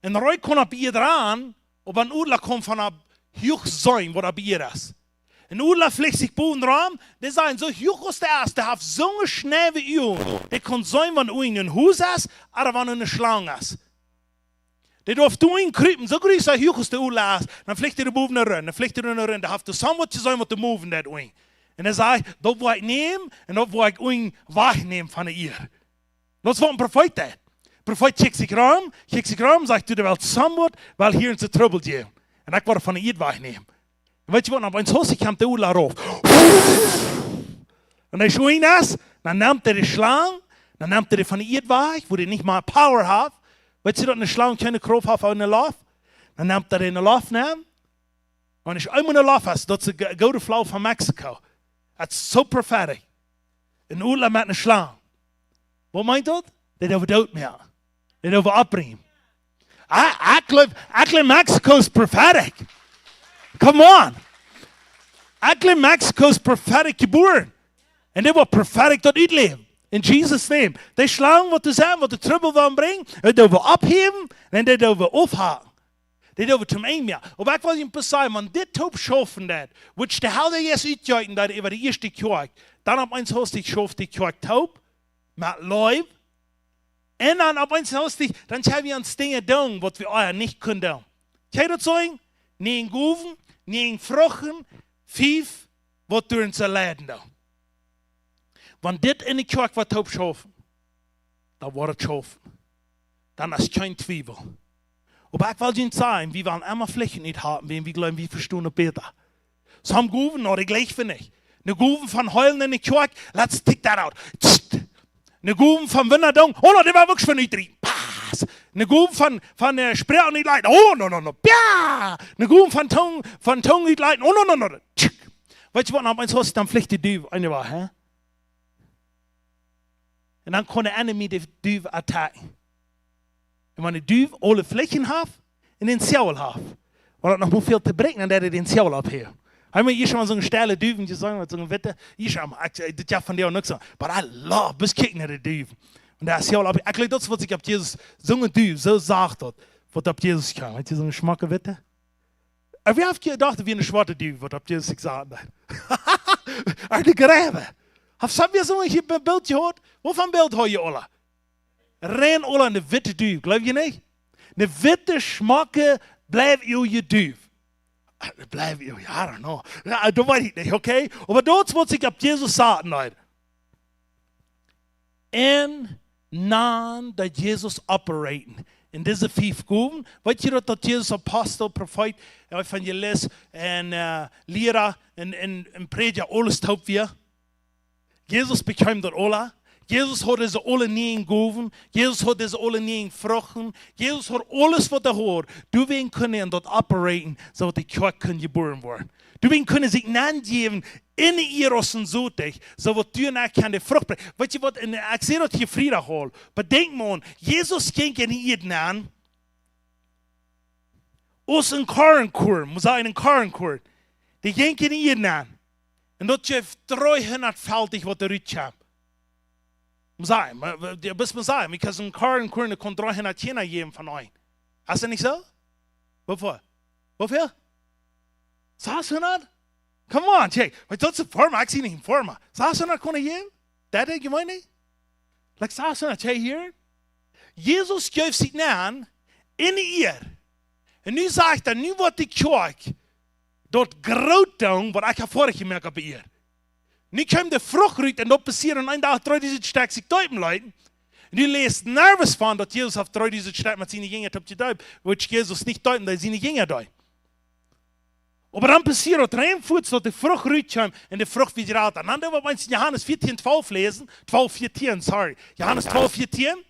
Een Ree kaun opp Ieed rannen, oba een Odla kaun von opp huach seenen, waut opp Ieed es. Een Odla flicht sikj bowen rom, dee sent soo huach aus dee es, dee haben soone schneiwe Uagen, dee kaun seenen, wan unjen een Hus es, ooda wan eene Schlang es. Dee darf doa kjriepen, soo groot aus hee huach aus de Odla es, dan flicht hee doa bowen rom, dan flicht hee doa rom, dee haft doa somewhat to seenen, waut doa moven deit unjen. Un hee sajcht, daut woa ekj nämen, un daut woa ekj unjen wajchnämen von de Ieed. Daut es waut een Profeet deit. Profeet kjikjt sikj rom, kjikjt sikj rom, sajcht, du, de Welt somewhat, well hia en Trubbel jäwen. Un ekj woa von de Ieed wajchnämen. Un weetst du waut, opp eemol hust du, kjemt de Odla rauf. Un hee schwind es, dan nemt hee de Schlang, dan nemt hee dee von de Ieed wajch, wua dee nich mea Power haft. Weetst du daut eene Schlang kjeene Krauft haft enne Loft? Dan nemt hee dee enne Loft, nemt. Un es eemol enne Loft es, daut es de go-, goode Flow von Mexiko. Daut es soo prophetic. Een Odla met eene Schlang. Waut meent daut? Dee deit doot moaken. Dee deit oppbrinjen. I, I believe, I believe Mexico is prophetic. Come on. I believe Mexico is prophetic jebuaren. Un dee woat prophetic daut utläwen. In Jesus' name. Dee Schlang waut doa sent, waut de Trubbel woaren brinjen, un dee woat ophäwen, un dee woat aufhaken. Dee woat toom Enj moaken. Oba ekj well junt bloos sajen, wan dit toop schaufen deit, waut de Heilje Jeist utjeeten deed äwa de ieeschte Kjoakj, dan opp eemol haft dee, schauft dee Kjoakj toop, met Leew, un dan opp eemol haft dee, dan kjenn wie ons Dinja doonen, waut wie ea nich kunnen doonen. Kjenn jie daut soo? Nich en Gowen, nich en Fruchten, fief, waut doa ons leiden deit. Wan dit enne Kjoakj woat toop schaufen, dan woat et schaufen. Dan es kjeen Twiewel. Oba ekj well junt sajen, wie woaren emma Flichten uthaben, wan wie jleewen, wie vestonen daut bäta. Some Gowen, no, dee jlikj wie nich. Ne Gow von heelen enne Kjoakj, let's take that out. Tst. Ne Gow von Wunda doonen, oh no, dee woa wie uk von utdriewen. Pass. Ne Gow von, von, äh, Sproaken utleiden, oh no, no, no, pia. Ne Gow von Tungen, von Tungen utleiden, oh no, no, no. Tschik. Weetst du waut, opp eemol haft dee dan Flicht dee Duw, eene woa, hä? Un dan kaun de Enemy de Duw attacken. Un wan de Duw aule Flichten haft un dän Seol haft, wan et noch mau väl to bräakjen, dan deit hee dän Seol oppheeren. Hab jie mol hia schon mol soone stelle Duw jeseenen, met soone witte, hia schon mol, ekj, dit Joa vondoag nuscht soo, but I love, bloos kjikj no de Duw. Un dee Seol opp, ekj jleew daut es waut sikj opp Jesus, soone Duw, soo sach daut, waut opp Jesus kjeem. Weetst du, soone schmocke witte? Un wäa haft jedocht, daut wia ne schwoate Duw, waut opp Jesus sikj saut? Ach, dee Gräwe. Haft jie soon Bilt jehaut? Waut fa Bilt ha jie aula? Rein aula ne witte Duw, jleew jie nich? Ne witte, schmocke, bliewje Duw. Ach, bliewje, I don't know. Jo, daut weet ekj nich, okay? Oba daut es waut sikj opp Jesus saut, nä. Un dan deed Jesus operaten. En dise fief Gowen, weetst du daut, daut Jesus Apostel, Profeet, Evangelist un, äh, Liera un, un, un Prädja aules toop wia? Jesus bekjeem daut aula. Jesus haud dise aule näajen Gowen. Jesus haud dise aule näajen Fruchten. Jesus haud aules waut hee haud. Doawäajen kunn hee en daut operaten, soo daut de Kjoakj kunn jebuaren woaren. Doawäajen kunn hee sikj nenjäwen en de Ieed aus een Sotich, soo waut du un ekj kjennen de Frucht brinjen. Weetst du waut, un ekj säd daut hia Friedach aul. Bedenkj mol, Jesus jinkj en de Ieed nenn aus een Koarnkuarn, mott sajen, een Koarnkuarn. Dee jinkj en de Ieed nenn. Un daut jeef dreehundatfeftig waut doa rutkjeem. Mott sajen, mau, mau, du motst mol sajen, because een Koarnkuarn kaun dreehundat Kjinja jäwen von een. Es daut nich soo? Woo väl? Woo väl? Sashundat? Come on, check. Waut daut es een Farma, ekj sie nich een Farma. Sashundat kaun hee jäwen? Daut denkj ekj mie nich. Like sashundat, check hia. Jesus jeef sikj nenn en de Ieed. Un nu sajcht hee, nu woat de Kjoakj daut groot doonen, waut ekj ha foadich jemoakt opp de Ieed. Nu kjeem de Frucht rut un daut passieed en een Dach, dreedusent Stekj sikj deepen leeten. Un du läst nervous von daut Jesus haft dreedusent Stekj met siene Jinja toop jedeept, waut Jesus nich deepen deed, siene Jinja deeden. Oba dan passieed daut rein fuaz, daut de Frucht rutkjeem un de Frucht wia jrata. Un dan doo wie opp eemol en Johanes vieetieen twalf läsen, twalf vieetieen, sorry. Johanes twalf vieetieen.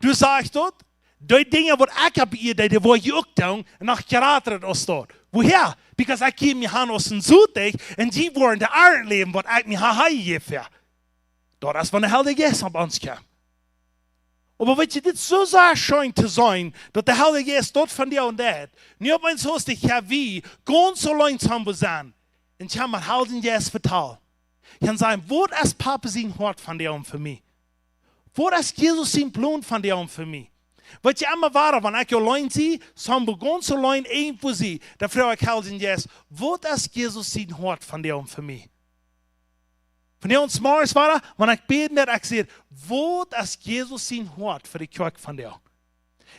Doa sajcht daut, dee Dinja waut ekj opp de Ieed deed, dee woa jie uk doonen, un noch jrata aus daut. Wooväa? Because ekj jäw mie han aus een Sotich, un jie woaren de Arnt läwen, waut ekj mie ha jejäft, jo. Daut es wan de Heilje Jeist opp ons kjemt. Oba weetst du, dit es soo sea scheen to seenen, daut de Heilje Jeist daut von die un daut. Nu opp eemol es de Kjawie, gaunz auleen soo aus wie sent. Un ekj ha met Heiljen Jeist vetalt. Ekj kaun sajen, waut es Papa sien Hoat von die un von mie? Waut es Jesus sien Plon von die un von mie? Weetst du, emma wada, wan ekj auleen sie, soo gaunz auleen irjentwua sie, dan froag ekj Heiljen Jeist, waut es Jesus sien Hoat von die un von mie? Vondoag zemorjes wada, wan ekj bäden deed, ekj säd, waut es Jesus sien Hoat fa de Kjoakj vondoag?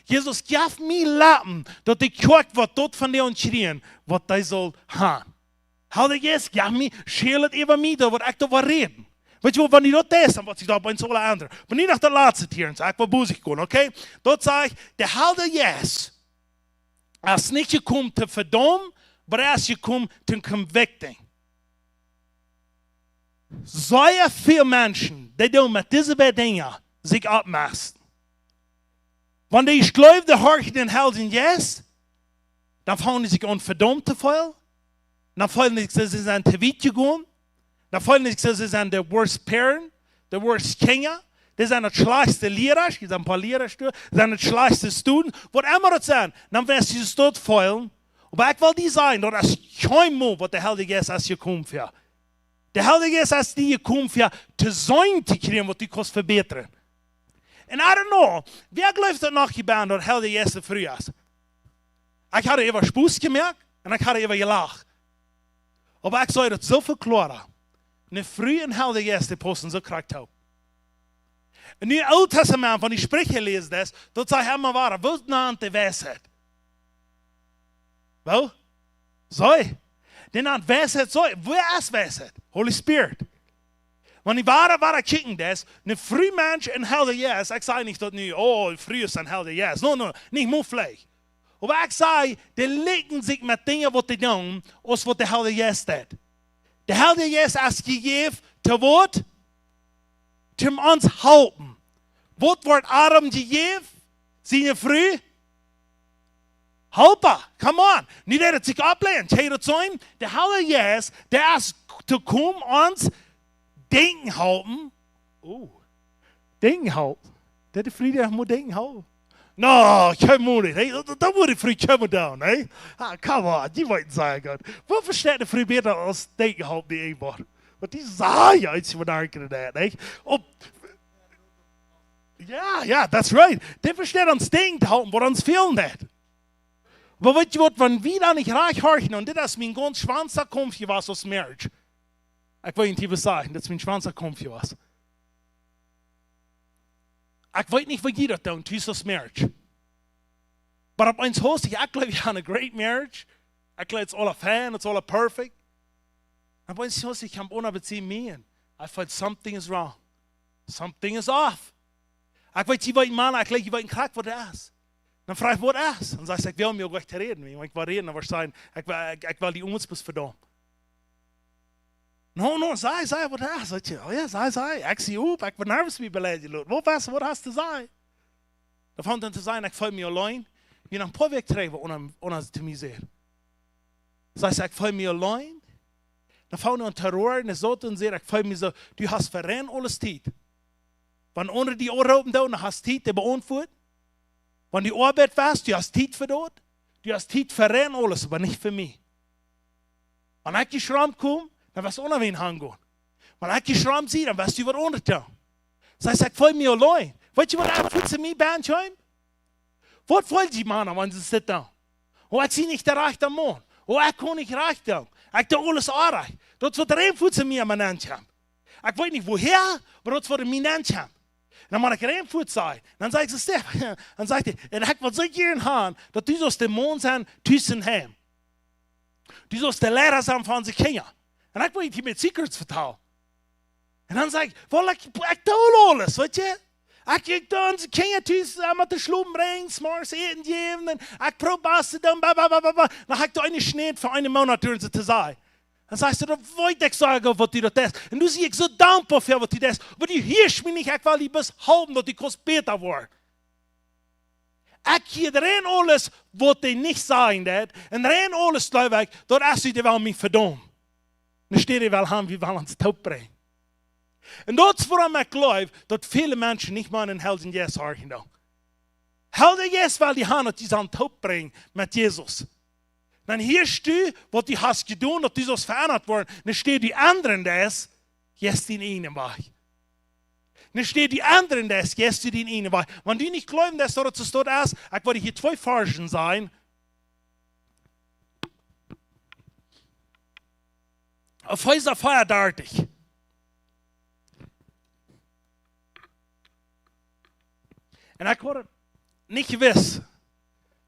Jesus, jeff mie Leppen, daut de Kjoakj waut daut vondoag kjrieen, waut dee saul han. Heilja Jeist, jeff mie, schäl et äwa mie, daut waut ekj doa woa räden. Weetst du waut, wan du daut deist, dan woat sikj daut bie ons aula endren. Oba nu noch daut latste hia, un soo, ekj woa bosich gonen, okay? Daut sajcht, de Heilja Jeist es nich jekomen to vedaumen, oba hee es jekomen to convicting. Sea väl Menschen, dee doonen met dise beid Dinja sikj oppmessen. Wan dee nich jleewen, dee horchen dän Heiljen Jeist, dan fangen see sikj aun vedaumt to feelen. Dan feelen see sikj, see sent to wiet jegonen. Dan feelen see sikj, see sent de worst parent, de worst Kjinja. Dee sent de schlajchtste Liera, hia sent een poa Liera doa, sent de schlajchtste Studenten, waut emma daut sent. Dan woaren see sikj daut feelen. Oba ekj well die sajen, daut es kjeenmol waut de Heilja Jeist es jekomen fa. De Heilje Jeist es die jekomen fa to seenen to kjrieen waut du kaust vebätren. And I don't know, wäa jleeft daut noch hia bennen daut de Heilje Jeist de Fru es? Ekj haud äwa Spos jemoakt un ekj haud äwa jelacht. Oba ekj saj daut soo kloa. Ne Fru un Heilja Jeist, dee paussen soo krakjt toop. En nu Oolt Tastament, wan du Spricha läsen deist, daut sajcht emma wada, waut nant de Weisheit? Woo? Soo. Dee nant Weisheit soo. Wäa es Weisheit? Holy Spirit. Wan du wada, wada kjikjen deist, ne Fru, Mensch un Heilja Jeist, ekj saj nich daut nu, oh, Frues un Heilja Jeist. No, no, nich mol veleicht. Oba ekj saj, dee likjen sikj met Dinja waut dee doonen, aus waut de Heilje Jeist deit. De Heilje Jeist es jejäft to waut? Toom ons halpen. Waut woat Adam jejäft? Siene Fru? Halpa, come on. Nu deit et sikj oppläajen. Kjenn jie daut seenen? De Heilje Jeist, dee es to komen ons denkjen halpen. Oh, denkjen halpen. Daut de Fru die mott denkjen halpen. No, kjeen Moot, hey, daut, daut mott de Fru kjeen Moot doonen, hey? Ah, come on, dee weeten sea goot. Waut vesteit de Fru bäta aus denkjen halpen dee eent? Waut dee sajen, aus jie bedanken daut, hey? Op, jo, jo, that's right. Dee vesteit ons denkjen halpen, waut ons fälen deit. Oba weet jie waut, wan wie dan nich rajcht horchen, un dit es mien gaunz schwoaste Kaumf jewast aus Marriage. Ekj well nich waut sajen, dit es mien schwoaste Kaumf jewast. Ekj weet nich waut jie daut doonen, tus aus Marriage. But opp eemol haud ekj, ekj jleew, ekj haud a great marriage. Ekj jleew, it's all a fan, it's all a perfect. Opp eemol haud ekj, ekj kaum unja, but see me and I felt something is wrong. Something is off. Ekj weet, jie weeten, Mana, ekj jleew, jie weeten krakjt waut daut es. Dan froag ekj, waut es? Dan sajcht see, ekj well mie uk nich räden, wan ekj well räden, dan woat see sajen, ekj well, ekj, ekj well die ons bloos vedaumen. No, no, saj, saj, waut es? Sajcht see, oh jo, saj, saj, ekj sie opp, ekj sie nervous, wie beleidicht, Lord. Waut es, waut hast to sajen? Dan funk see aun to sajen, ekj feel mie auleen. Wie noch een poa Wäakj trigj, wia unja, unja to mie säd. Sajcht see, ekj feel mie auleen. Dan funk see aun to roaren, un soo to sajen, ekj feel mie soo, du hast fa rein aules Tiet. Wan aundre die aunroopen doonen, dan hast Tiet, dee beauntwuat. Wan du oabeiden west, du hast Tiet fa daut. Du hast Tiet fa rein aules, oba nich fa mie. Wan ekj jeschraumt kom, dan west du uk nich hangonen. Wan ekj jeschraumt sie, dan west du waut aundret doonen. Sajcht see, ekj feel mie auleen. Weet jie waut ekj fa to mie bennen kjeem? Waut feelt dee Mana, wan see sitten? Oh, ekj sie nich de rajchta Maun. Oh, ekj kaun nich rajcht doonen. Ekj doo aules oajch. Daut woat rein fuats en mie aun mien Enj kjemt. Ekj weet nich woo, oba daut woat en mien Enj kjemt. Un dan mott ekj rein fuats sajen. Dan saj ekj, soo, Stef, dan sajcht hee, un ekj wull soo jieren haben, daut du sust de Maun sennen, tus em Heim. Du sust de Liera sennen von siene Kjinja. Un ekj wull nich met secrets vetalen. Un dan saj ekj, well, ekj, ekj doo aules, weet jie? Ekj, ekj doo onse Kjinja tus, eh, met de Schlopen brinjen, 's morjes Äten jäwen, un ekj proow waut to doonen, bla, bla, bla, bla, bla. Dan hab ekj doa eene Schnee fa eenen Moonat derch to sajen. Dan sajcht see, daut weet ekj soo goot waut du daut deist. Un du, sie ekj soo dankboa fa waut du deist. Oba du hieescht mie nich, ekj well die bloos halpen, daut du kaust bäta woaren. Ekj hia rein aules, waut dee nich sajen deit, un rein aules, jleew ekj, daut es, dee well mie vedaumen. Nich dee well haben, wie well ons toop brinjen. Un daut es wuarom ekj jleew, daut väle Menschen nich mea en dän Heiljen Jeist horchen doonen. Heilja Jeist well die haben, daut du ons toop brinjst met Jesus. Dan hieescht du, waut du hast jedonen, daut du sust veendat woaren. Nich dee aundre, dee es, jeist dien eenen Wajch. Nich dee aundre, dee es, jeist dien eenen Wajch. Wan du nich jleewen deist, daut et soo es, ekj well hia twee Varzen sajen. Efeesa vea dartich. Un ekj haud nich jewist,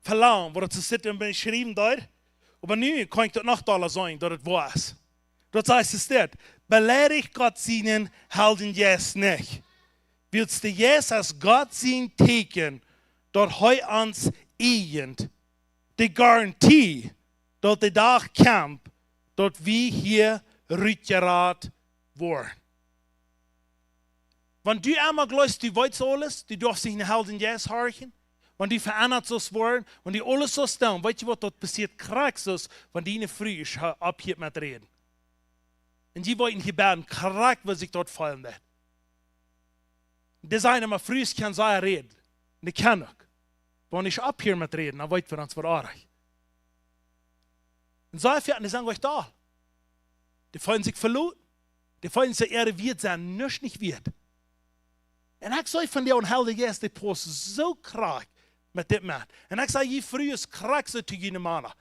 woo lang, waut et soo steit un beschräwen deed. Oba nu kaun ekj daut noch dolla seenen, daut et woa es. Daut sajcht soo steit, beleidicht Gott sienen Heiljen Jeist nich. Wiels de Jeist es Gott sien Tieekjen, daut hee ons ieejent, de Garantie, daut de Dach kjemt, daut wie hia rutjerat woaren. Wan du emol jleefst, du weetst aules, du darfst nich en dän Heiljen Jeist horchen, wan du veendat sust woaren, wan du aules sust doonen, weet jie waut, daut passieet krakjt soo, wan diene Fru es, ha-, opphieet met räden. Un dee weeten hia bennen krakjt, woo sikj daut feelen deit. Dee sajen emma, Frues kjennen sea räden. Un dee kjennen uk. Oba wan dee opphieet met räden, dan weet wie, daut woat oajch. Un soo väl, dee sent uk doll. Dee feelen sikj veloten. Dee feelen sikj äare Wieed sent nuscht nich wieet. Un ekj saj von dee Heilja Jeist, dee paust soo krakjt met dit Maun. Un ekj saj, jie Frues, krakjt soo to june Mana.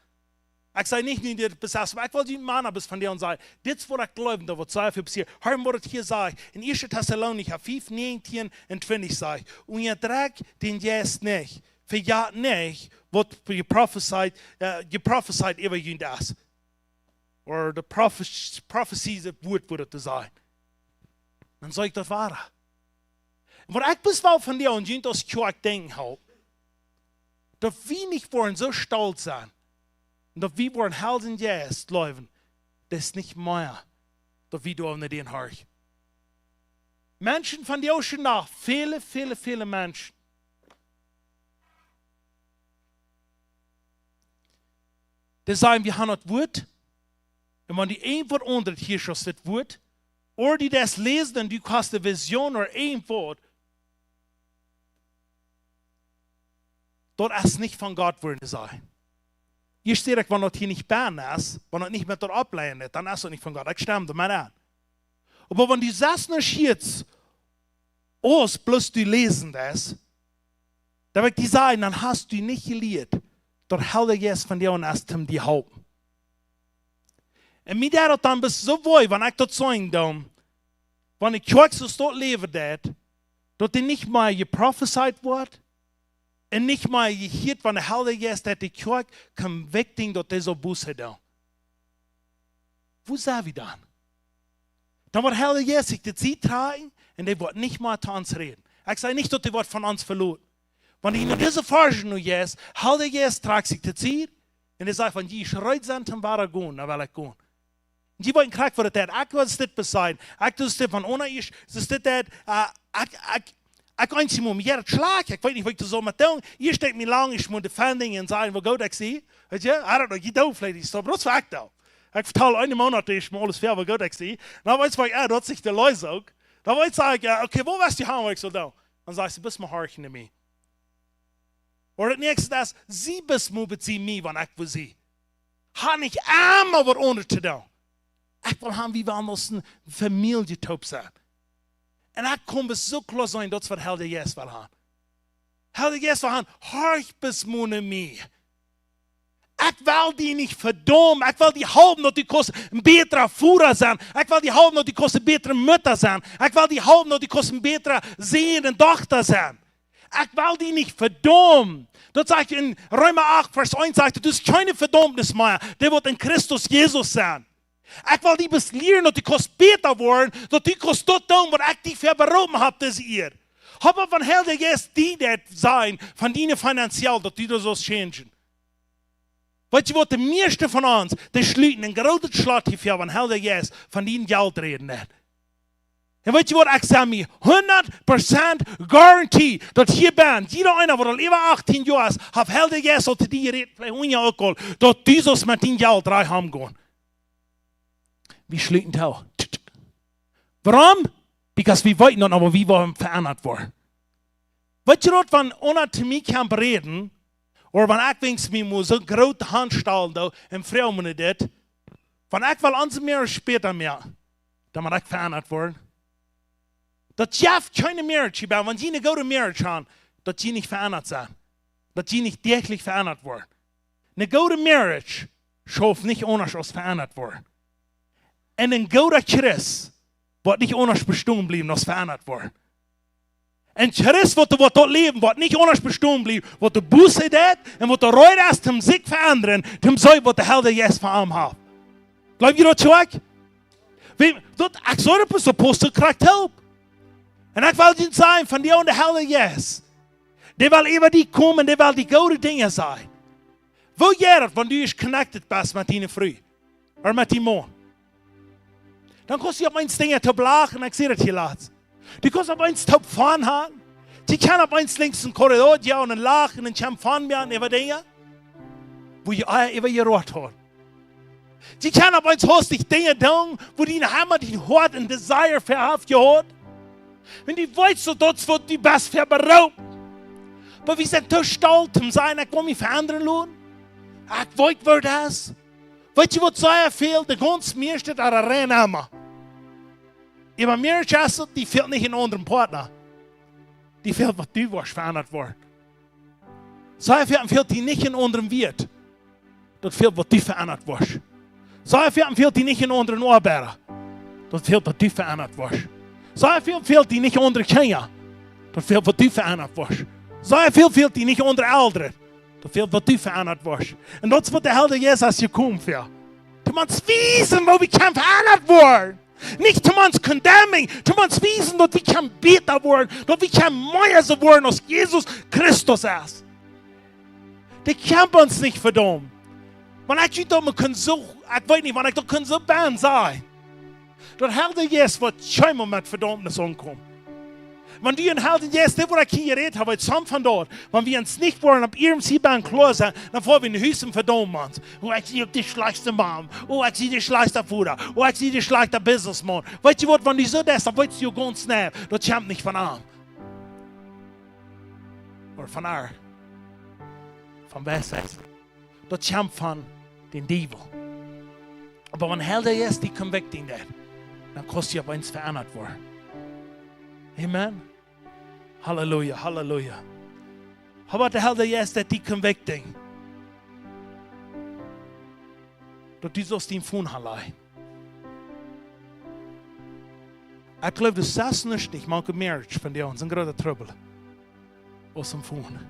Ekj saj nich, nu dit besef, oba ekj well june Mana bat vondoag sajen, dit es waut ekj jleew, daut woat sea väl passieren. Hia woat et hia sajen, en Ieeschte Tessalonicha fiew, näajentieen un twintich sajcht: Unjadrekjt dän Jeist nich, vejät nich, waut jeprofezeit, äh, jeprofezeit äwa junt es. Ooda de prophe-, prophecies, daut Wuat woat et to sajen. Dan saj ekj daut wada. Un waut ekj bloos well von dee un junt aus Kjoakj denkjen, hoolen, daut wie nich woaren soo stolt sennen, daut wie woaren Heilja Jeist jleewen, daut es nich mea, daut wie doa unja dän horchen. Menschen von dee Ozean, väle, väle, väle Menschen, dee sajen, wie haben daut Wuat. Un wan du irjent waut aundret hia aus dit Wuat, ooda du daut läsen un du hast de Vision ooda irjent waut, daut es nich von Gott, woat sajen. Hia steit, wan daut hia nich bennen es, wan daut nich met daut oppleien deit, dan es daut nich von Gott. Ekj stemm doamet aun. Oba wan du sest nich hia aus bloos du läsen deist, dan well ekj die sajen, dan hast du nich jelieet, daut Heilja Jeist von dee es, om die halpen. Un mie deit daut dan bloos soo wee, wan ekj daut seenen doo, wan ekj Kjoakj soo stolt läwen deit, daut dee nich mea jeprofezeit woat, un nich mea jehieet, wan de Heilja Jeist daut de Kjoakj convicting, daut dee soo Buße doonen. Woo sent wie dan? Dan woat Heilja Jeist sikj de Tiet trakjen un dee woat nich mea to ons räden. Ekj saj nich, daut dee woat von ons veloten. Wan du no dise Varsch nu jeist, Heilja Jeist trakjt sikj de Tiet un dee sajcht, wan jie reed sent, dan woa ekj gonen, dan well ekj gonen. Jie weeten krakjt waut et es. Ekj well dit beseien. Ekj doo dit von unja ieescht, dit es dit, äh, ekj, ekj, ekj eent mol, mie jeit et schlajcht, ekj weet nich, waut ekj doa saul met doonen. Ieescht denkj ekj mie lang, ekj mott defending un sajen, woo goot ekj sie. Weetst du, I don't know, jie doonen veleicht nich soo, oba daut es waut ekj doo. Ekj vetal eenen Moonat ieescht mol aules väa, woo goot ekj sie. Dan weetst du, jo, daut es nich de Leesunk. Dan weetst du, jo, okay, woo woascht du haben, waut ekj saul doonen? Dan sajcht see, best mau horchen no mie. Ooda daut näakjste es, see best mau bie mie, wan ekj woo sie. Ha nich emma waut aundret to doonen. Ekj well haben, wie wellen aus eene Famielje toop sennen. Un ekj kaun bloos soo kloa seenen, daut es waut Heilja Jeist well haben. Heilja Jeist well haben, horch best mau no mie. Ekj well die nich vedaumen. Ekj well die halpen, daut du kaust een bätra Voda sennen. Ekj well die halpen, daut du kaust eene bätre Mutta sennen. Ekj well die halpen, daut du kaust een bätra Sän un Dochta sennen. Ekj well die nich vedaumen. Daut sajcht en Reema acht, Varsch eent, sajcht, du hast kjeene Vedaumnis mea, dee waut en Christus Jesus sent. Ekj well die bloos lieren, daut du kaust bäta woaren, daut du kaust daut doonen, waut ekj die fa beroopen hab, dise Ea. Hab opp, wan Heilja Jeist die daut sajen, von diene finanziell, daut du daut saust changen. Weetst du waut, de mieeschte von ons, dee schluten een grootet Schlot hia väa, wan Heilja Jeist von dien Jelt räden deit. Un weetst du waut, ekj saj mie hundat Prozent guarantee, daut hia bennen, jieda eena, waut aul äwa achtieen Joa es, haft Heilja Jeist aul to die jerät, veleicht unja uk aul, daut du saust met dien Jelt rein haben gonen. Wie schluten too. Wuarom? Because wie weeten daut, oba wie wellen veendat woaren. Weetst du daut, wan eena to mie kjemt räden, ooda wan ekj weens mie mol soo groot aunstalen doo un froagen mie dit, wan ekj well onse Marriage bäta moaken, dan mott ekj veendat woaren. Daut jeft kjeene Marriage hia, wan jie eene goode Marriage haben, daut jie nich veendat sent. Daut jie nich däachlich veendat woaren. Eene goode Marriage schauft nich aundasch aus veendat woaren. Un een gooda Christ woat nich aundasch bestonen bliewen aus veendat woaren. Een Christ waut, waut daut Läwen woat nich aundasch bestonen bliewen, waut de Buße deit un waut reed es, om sikj to veendren, om soo waut de Heilja Jeist fa am haft. Jleew jie daut, Kjoakj? Wie, daut, ekj saj daut bloos, daut paust krakjt toop. Un ekj well junt sajen, von dee aun, de Heilja Jeist, dee well äwa die komen, dee well die goode Dinja sajen. Woo jeit daut, wan du ieescht connected best met diene Fru ooda met dien Maun? Dan kaust du opp eemol Dinja toop lachen, ekj saj daut hia latst. Du kaust opp eemol toop fun haben. Du kaust opp eemol lenjd een Korridor, jo, un lachen un kjennen fun moaken äwa Dinja, wua jie äwa jeroat haben. Du kaust opp eemol hastich Dinja doonen, wua dien Heim, dien Hoat een Desire fa haft jehaut. Wan du weetst, daut daut es waut du best fa beroopen. Oba wie sent too stolt om to sajen, ekj well mie veendren loten. Ekj weet, woo daut es. Weetst du waut, sea väl, de gaunz mieeschte, daut rennen emma. Äwa marriage es daut, die fält nich een aundren Partner. Die fält, waut du woascht veendat woaren. Soo väl fält die nich een aundren Wieet. Daut fält, waut du veendat woascht. Soo väl fält die nich een aundren Oabeida. Daut fält, waut du veendat woascht. Soo väl fält die nich aundre Kjinja. Daut fält, waut du veendat woascht. Soo väl fält die nich aundre Elren. Daut fält, waut du veendat woascht. Un daut es, waut de Heilje Jeist es jekomen fa. Toom ons wiesen, woo wie kjennen veendat woaren. Nich toom ons condemning, toom ons wiesen, daut wie kjennen bäta woaren, daut wie kjennen mea soo woaren aus Jesus Christus es. Dee kjemt ons nich vedaumen. Wan ekj junt daut mau kunn soo, ekj weet nich, wan ekj daut kunn soo bie sajen. Daut Heilje Jeist woat kjeenmol met Vedaumnis aunkomen. Wan du een Heiljen Jeist, dit waut ekj hia jerät hab, weet sommje von daut, wan wie ons nich woaren opp irjent waut kloa sennen, dan foa wie no Hus un vedaumen ons. Oh, ekj sie uk de schlajchtste Mom. Oh, ekj sie de schlajchtste Voda. Oh, ekj sie de schlajchtste Businessman. Weetst du waut, wan du soo deist, dan weetst du gaunz jeneiw, daut kjemt nich von am. Ooda von ar. Von wäa es daut? Daut kjemt von dän Diewel. Oba wan Heilja Jeist die convicting deit, dan kaust du opp eemol veendat woaren. Amen. Halleluja, halleluja. How about the Heilja Jeist deit die convicting? Daut du saust dien Phone hanlajen. Ekj jleew, daut es nich, nich mank marriage von die, ons een groota Trubbel. Aus een Phone.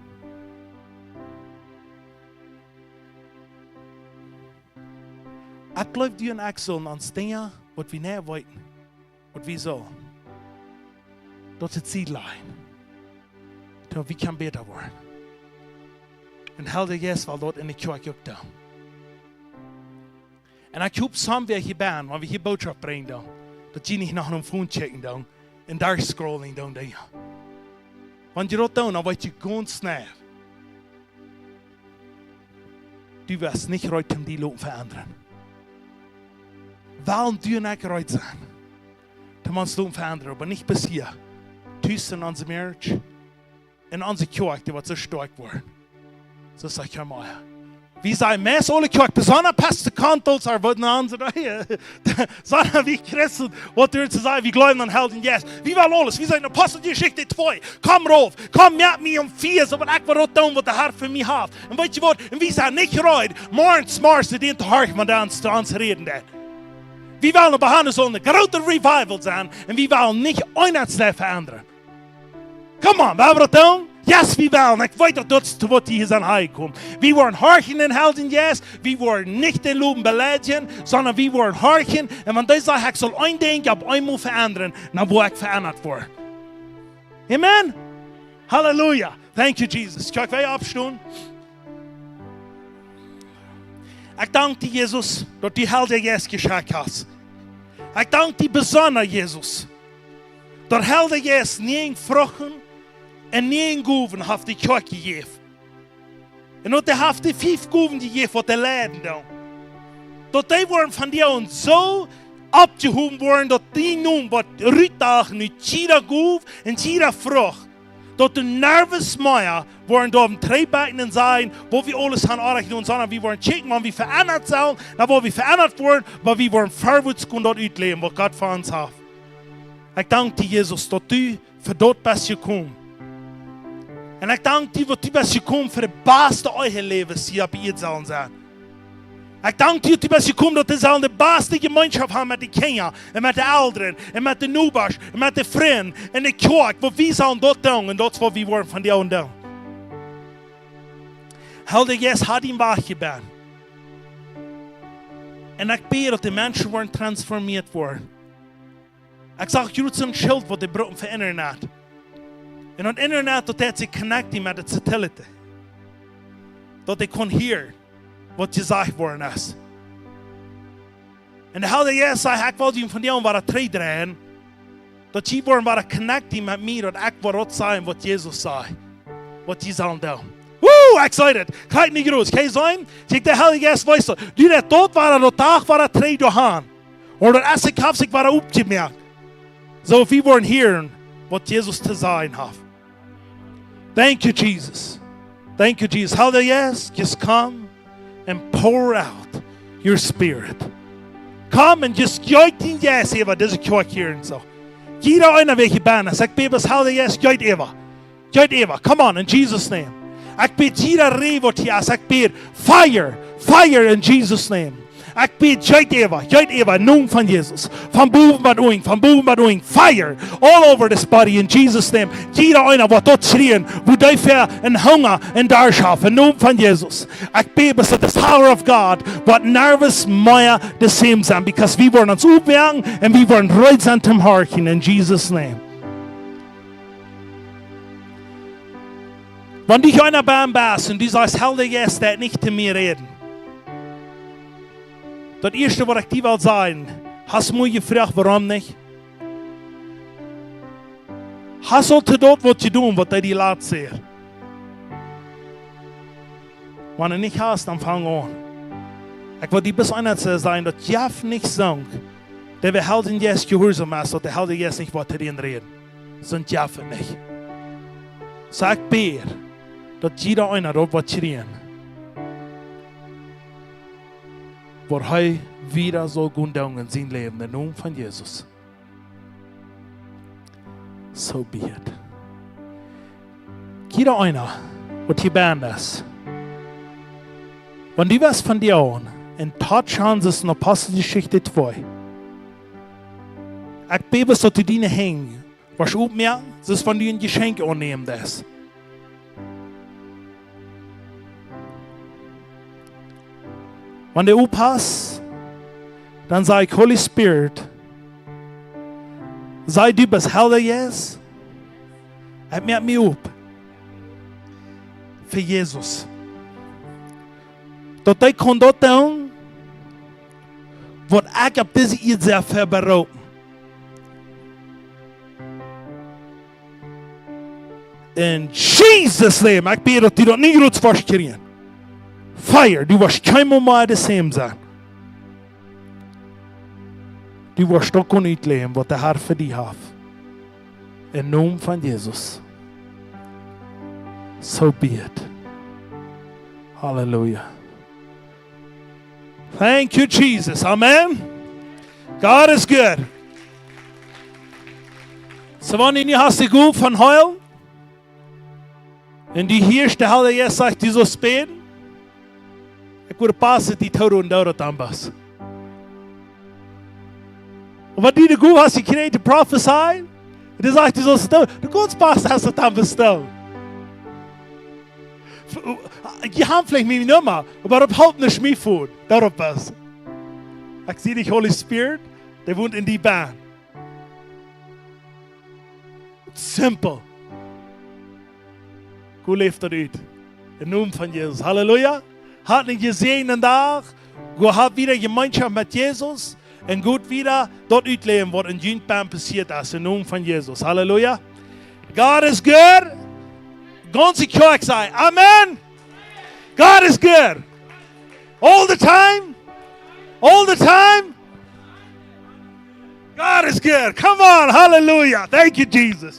Ekj jleew, du un ekj sellen ons Dinja, waut wie nich weeten, waut wie sellen, daut see Tiet lajen. Daut wie kjennen bäta woaren. Un Heilja Jeist well daut enne Kjoakj uk doonen. Un ekj hop, somewhere hia bie, wan wie hia Bootschoft brinjen doonen, daut jie nich no een Phone checken doonen un doa scrollen doonen, Dinja. Wan jie daut doonen, dan weet jie gaunz jeneiw, du best nich reed om die loten veendren. Well du un ekj reed sennen, toom ons loten veendren, oba nich bloos hia. Tus en onse marriage, en onse Kjoakj, dee woat soo stoakj woaren. Soo sajcht hee mau, jo. Wie sent meist aule Kjoakj, besonda Pastor Contos, oba waut nu aundre doa. Sonda wie Christen, waut wie to sajen, wie jleewen aun Heilja Jeist. Wie wellen aules. Wie sent Aposteljeschicht twee. Komm rauf, komm met mie om vea, soo waut ekj well daut doonen, waut de Herr fa mie haft. Un weetst du waut? Un wie sent nich reed, morjens, morjens, dän to horchen, wan dee ons, to ons räden deit. Wie wellen oba han, daut saul een groota Revival sennen. Un wie wellen nich eent veendren. Come on, well wie daut doonen? Yes, wie wellen. Ekj weet daut, daut es waut hia aunkomt. Wie woaren horchen dän Heiljen Jeist. Wie woaren nich dän Lowen beleidjen, sonda wie woaren horchen. Un wan dee sajcht, ekj saul een Dinkj opp eemol veendren, dan woa ekj veendat woaren. Amen. Halleluja. Thank you, Jesus. Kjenn wie oppstonen? Ekj dank die, Jesus, daut du Heilja Jeist jeschekjt hast. Ekj dank die besonda, Jesus, daut Heilja Jeist nie Fruchten un nie Gowen haft de Kjoakj jejäft. Un daut hee haft de fief Gowen jejäft, waut dee leiden doonen. Daut dee woaren von die aun soo oppjehowen woaren, daut dee nu waut rutdagen ut jieda Gow un jieda Frucht. Daut du nervös mea woaren doaromm trigjbakjen un sajen, waut wie aules han oajch doonen, sonda wie woaren checken, wan wie veendat sellen, dan woa wie veendat woaren, oba wie woaren verwoats kjennen daut utläwen, waut Gott fa ons haft. Ekj dank die, Jesus, daut du fa daut best jekomen. Un ekj dank die, daut du best jekomen fa de baste Eheläwes hia opp Ieed sellen sennen. Ekj dank die, daut du best jekomen, daut wie sellen de baste Jemeenschoft haben met de Kjinja un met de Elren un met de Nobasch un met de Frind un de Kjoakj, waut wie sellen daut doonen un daut es waut wie woaren von die aun doonen. Heilja Jeist, ha dien Wajch hia bie. Un ekj bäd, daut de Menschen woaren transformieet woaren. Ekj sach jrods een Schilt, waut dee brucken fa Internet. Un daut Internet, daut deit sikj connecten met de Satellieten. Daut dee kjennen hieren, waut jesajcht worden es. Un de Heilja Jeist sajcht, ekj well die von die aun waut trigjdreien. Daut jie woaren waut connecten met mie, daut ekj woa daut sajen, waut Jesus säd. Waut jie sellen doonen. Woo, excited. Kjikj nich jrods. Kjenn jie seenen? Kjikj, de Heilja Jeist wees daut. Du, daut doa woat, daut doa woat trigj doahan. Ooda daut es, ekj hab sikj waut oppjemoakt. Soo, wie woaren hieren, waut Jesus to sajen haft. Thank you, Jesus. Thank you, Jesus. Heilja Jeist, just come and pour out your Spirit. Come and just jäwen dien Jeist äwa dise Kjoakj hia un soo. Jieda eena, wäa hia bennen es, ekj bäd bloos, Heilja Jeist, jeit äwa. Jeit äwa. Come on, in Jesus' name. Ekj bäd jieda Ree, waut hia es, ekj bäd fire, fire in Jesus' name. Ekj bäd, jeit äwa, jeit äwa, em Nomen von Jesus. Von bowen bat unjen, von bowen bat unjen, fire, all over this body in Jesus' name. Jieda eena, waut daut schrieen, woo dee fa een Hunga un Darscht haft, em Nomen von Jesus. Ekj bäd, daut the power of God, waut nuscht mea de same sennen, because wie woaren ons oppmoaken un wie woaren reed sennen toom horchen, in Jesus' name. Wan du hia eena bennen best un du sajchst, Heilja Jeist, daut nich to mie räden. Daut ieeschte, waut ekj die well sajen, hast du mie jefroagt, wuarom nich? Hast du aul daut waut jedonen, waut hee die lat säd? Wan du nich hast, dan fang aun. Ekj well die bloos eent sajen, daut jeft nich soont, daut wie Heilja Jeist jehuarsom es, daut de Heilja Jeist nich woat to die räden. Soont jeft et nich. Soo ekj bäd, daut jieda eena daut woat kjrieen, waut hee wieda saul gonen doonen en sien Läwen, em Nomen von Jesus. So be it. Jieda eena, waut hia bennen es, wan du west von die aun, un Touch Hanses en Aposteljeschicht twee. Ekj bäd, daut du diene Henj woascht oppmoaken, soo aus wan du een Jeschenkj aunnämen deist. Wan du opphaust, dan saj ekj, Holy Spirit, saj du best Heilja Jeist, ekj moak mie opp fa Jesus. Daut hee kaun daut doonen, waut ekj opp dise Ieed sie fa beroopen. In Jesus' name, ekj bäd, daut du daut nich rut woascht kjrieen. Fire, du woascht kjeenmol mea de same sennen. Du woascht daut kjennen utläwen, waut de Herr fa die haft. Em Nomen von Jesus. So be it. Halleluja. Thank you, Jesus. Amen. God is good. Soo wan du nu hast de Gow von heelen, un du hieescht de Heilja Jeist sajcht, du saust bäden, ekj wudd passen, die Tore un Dore dan best. Un wan du de Gow hast jekjräajen to prophecy, un du sajchst, du saust doonen, du kaust passen, hast du dan bestalt. Jie haben veleicht miene Numma, oba daut halpt nich mie väa, daut best. Ekj see die, Holy Spirit, dee wont en die bennen. Simple. Go läft daut ut. Em Nomen von Jesus. Halleluja. Hat eenen jesäajenden Dach. Go hab wieda Jemeenschoft met Jesus. Un go wieda daut utläwen, waut en jun Läwen passieet es. Em Nomen von Jesus. Halleluja. God is good. Gaunze Kjoakj saj, Amen. God is good. All the time. All the time. God is good. Come on. Hallelujah. Thank you, Jesus.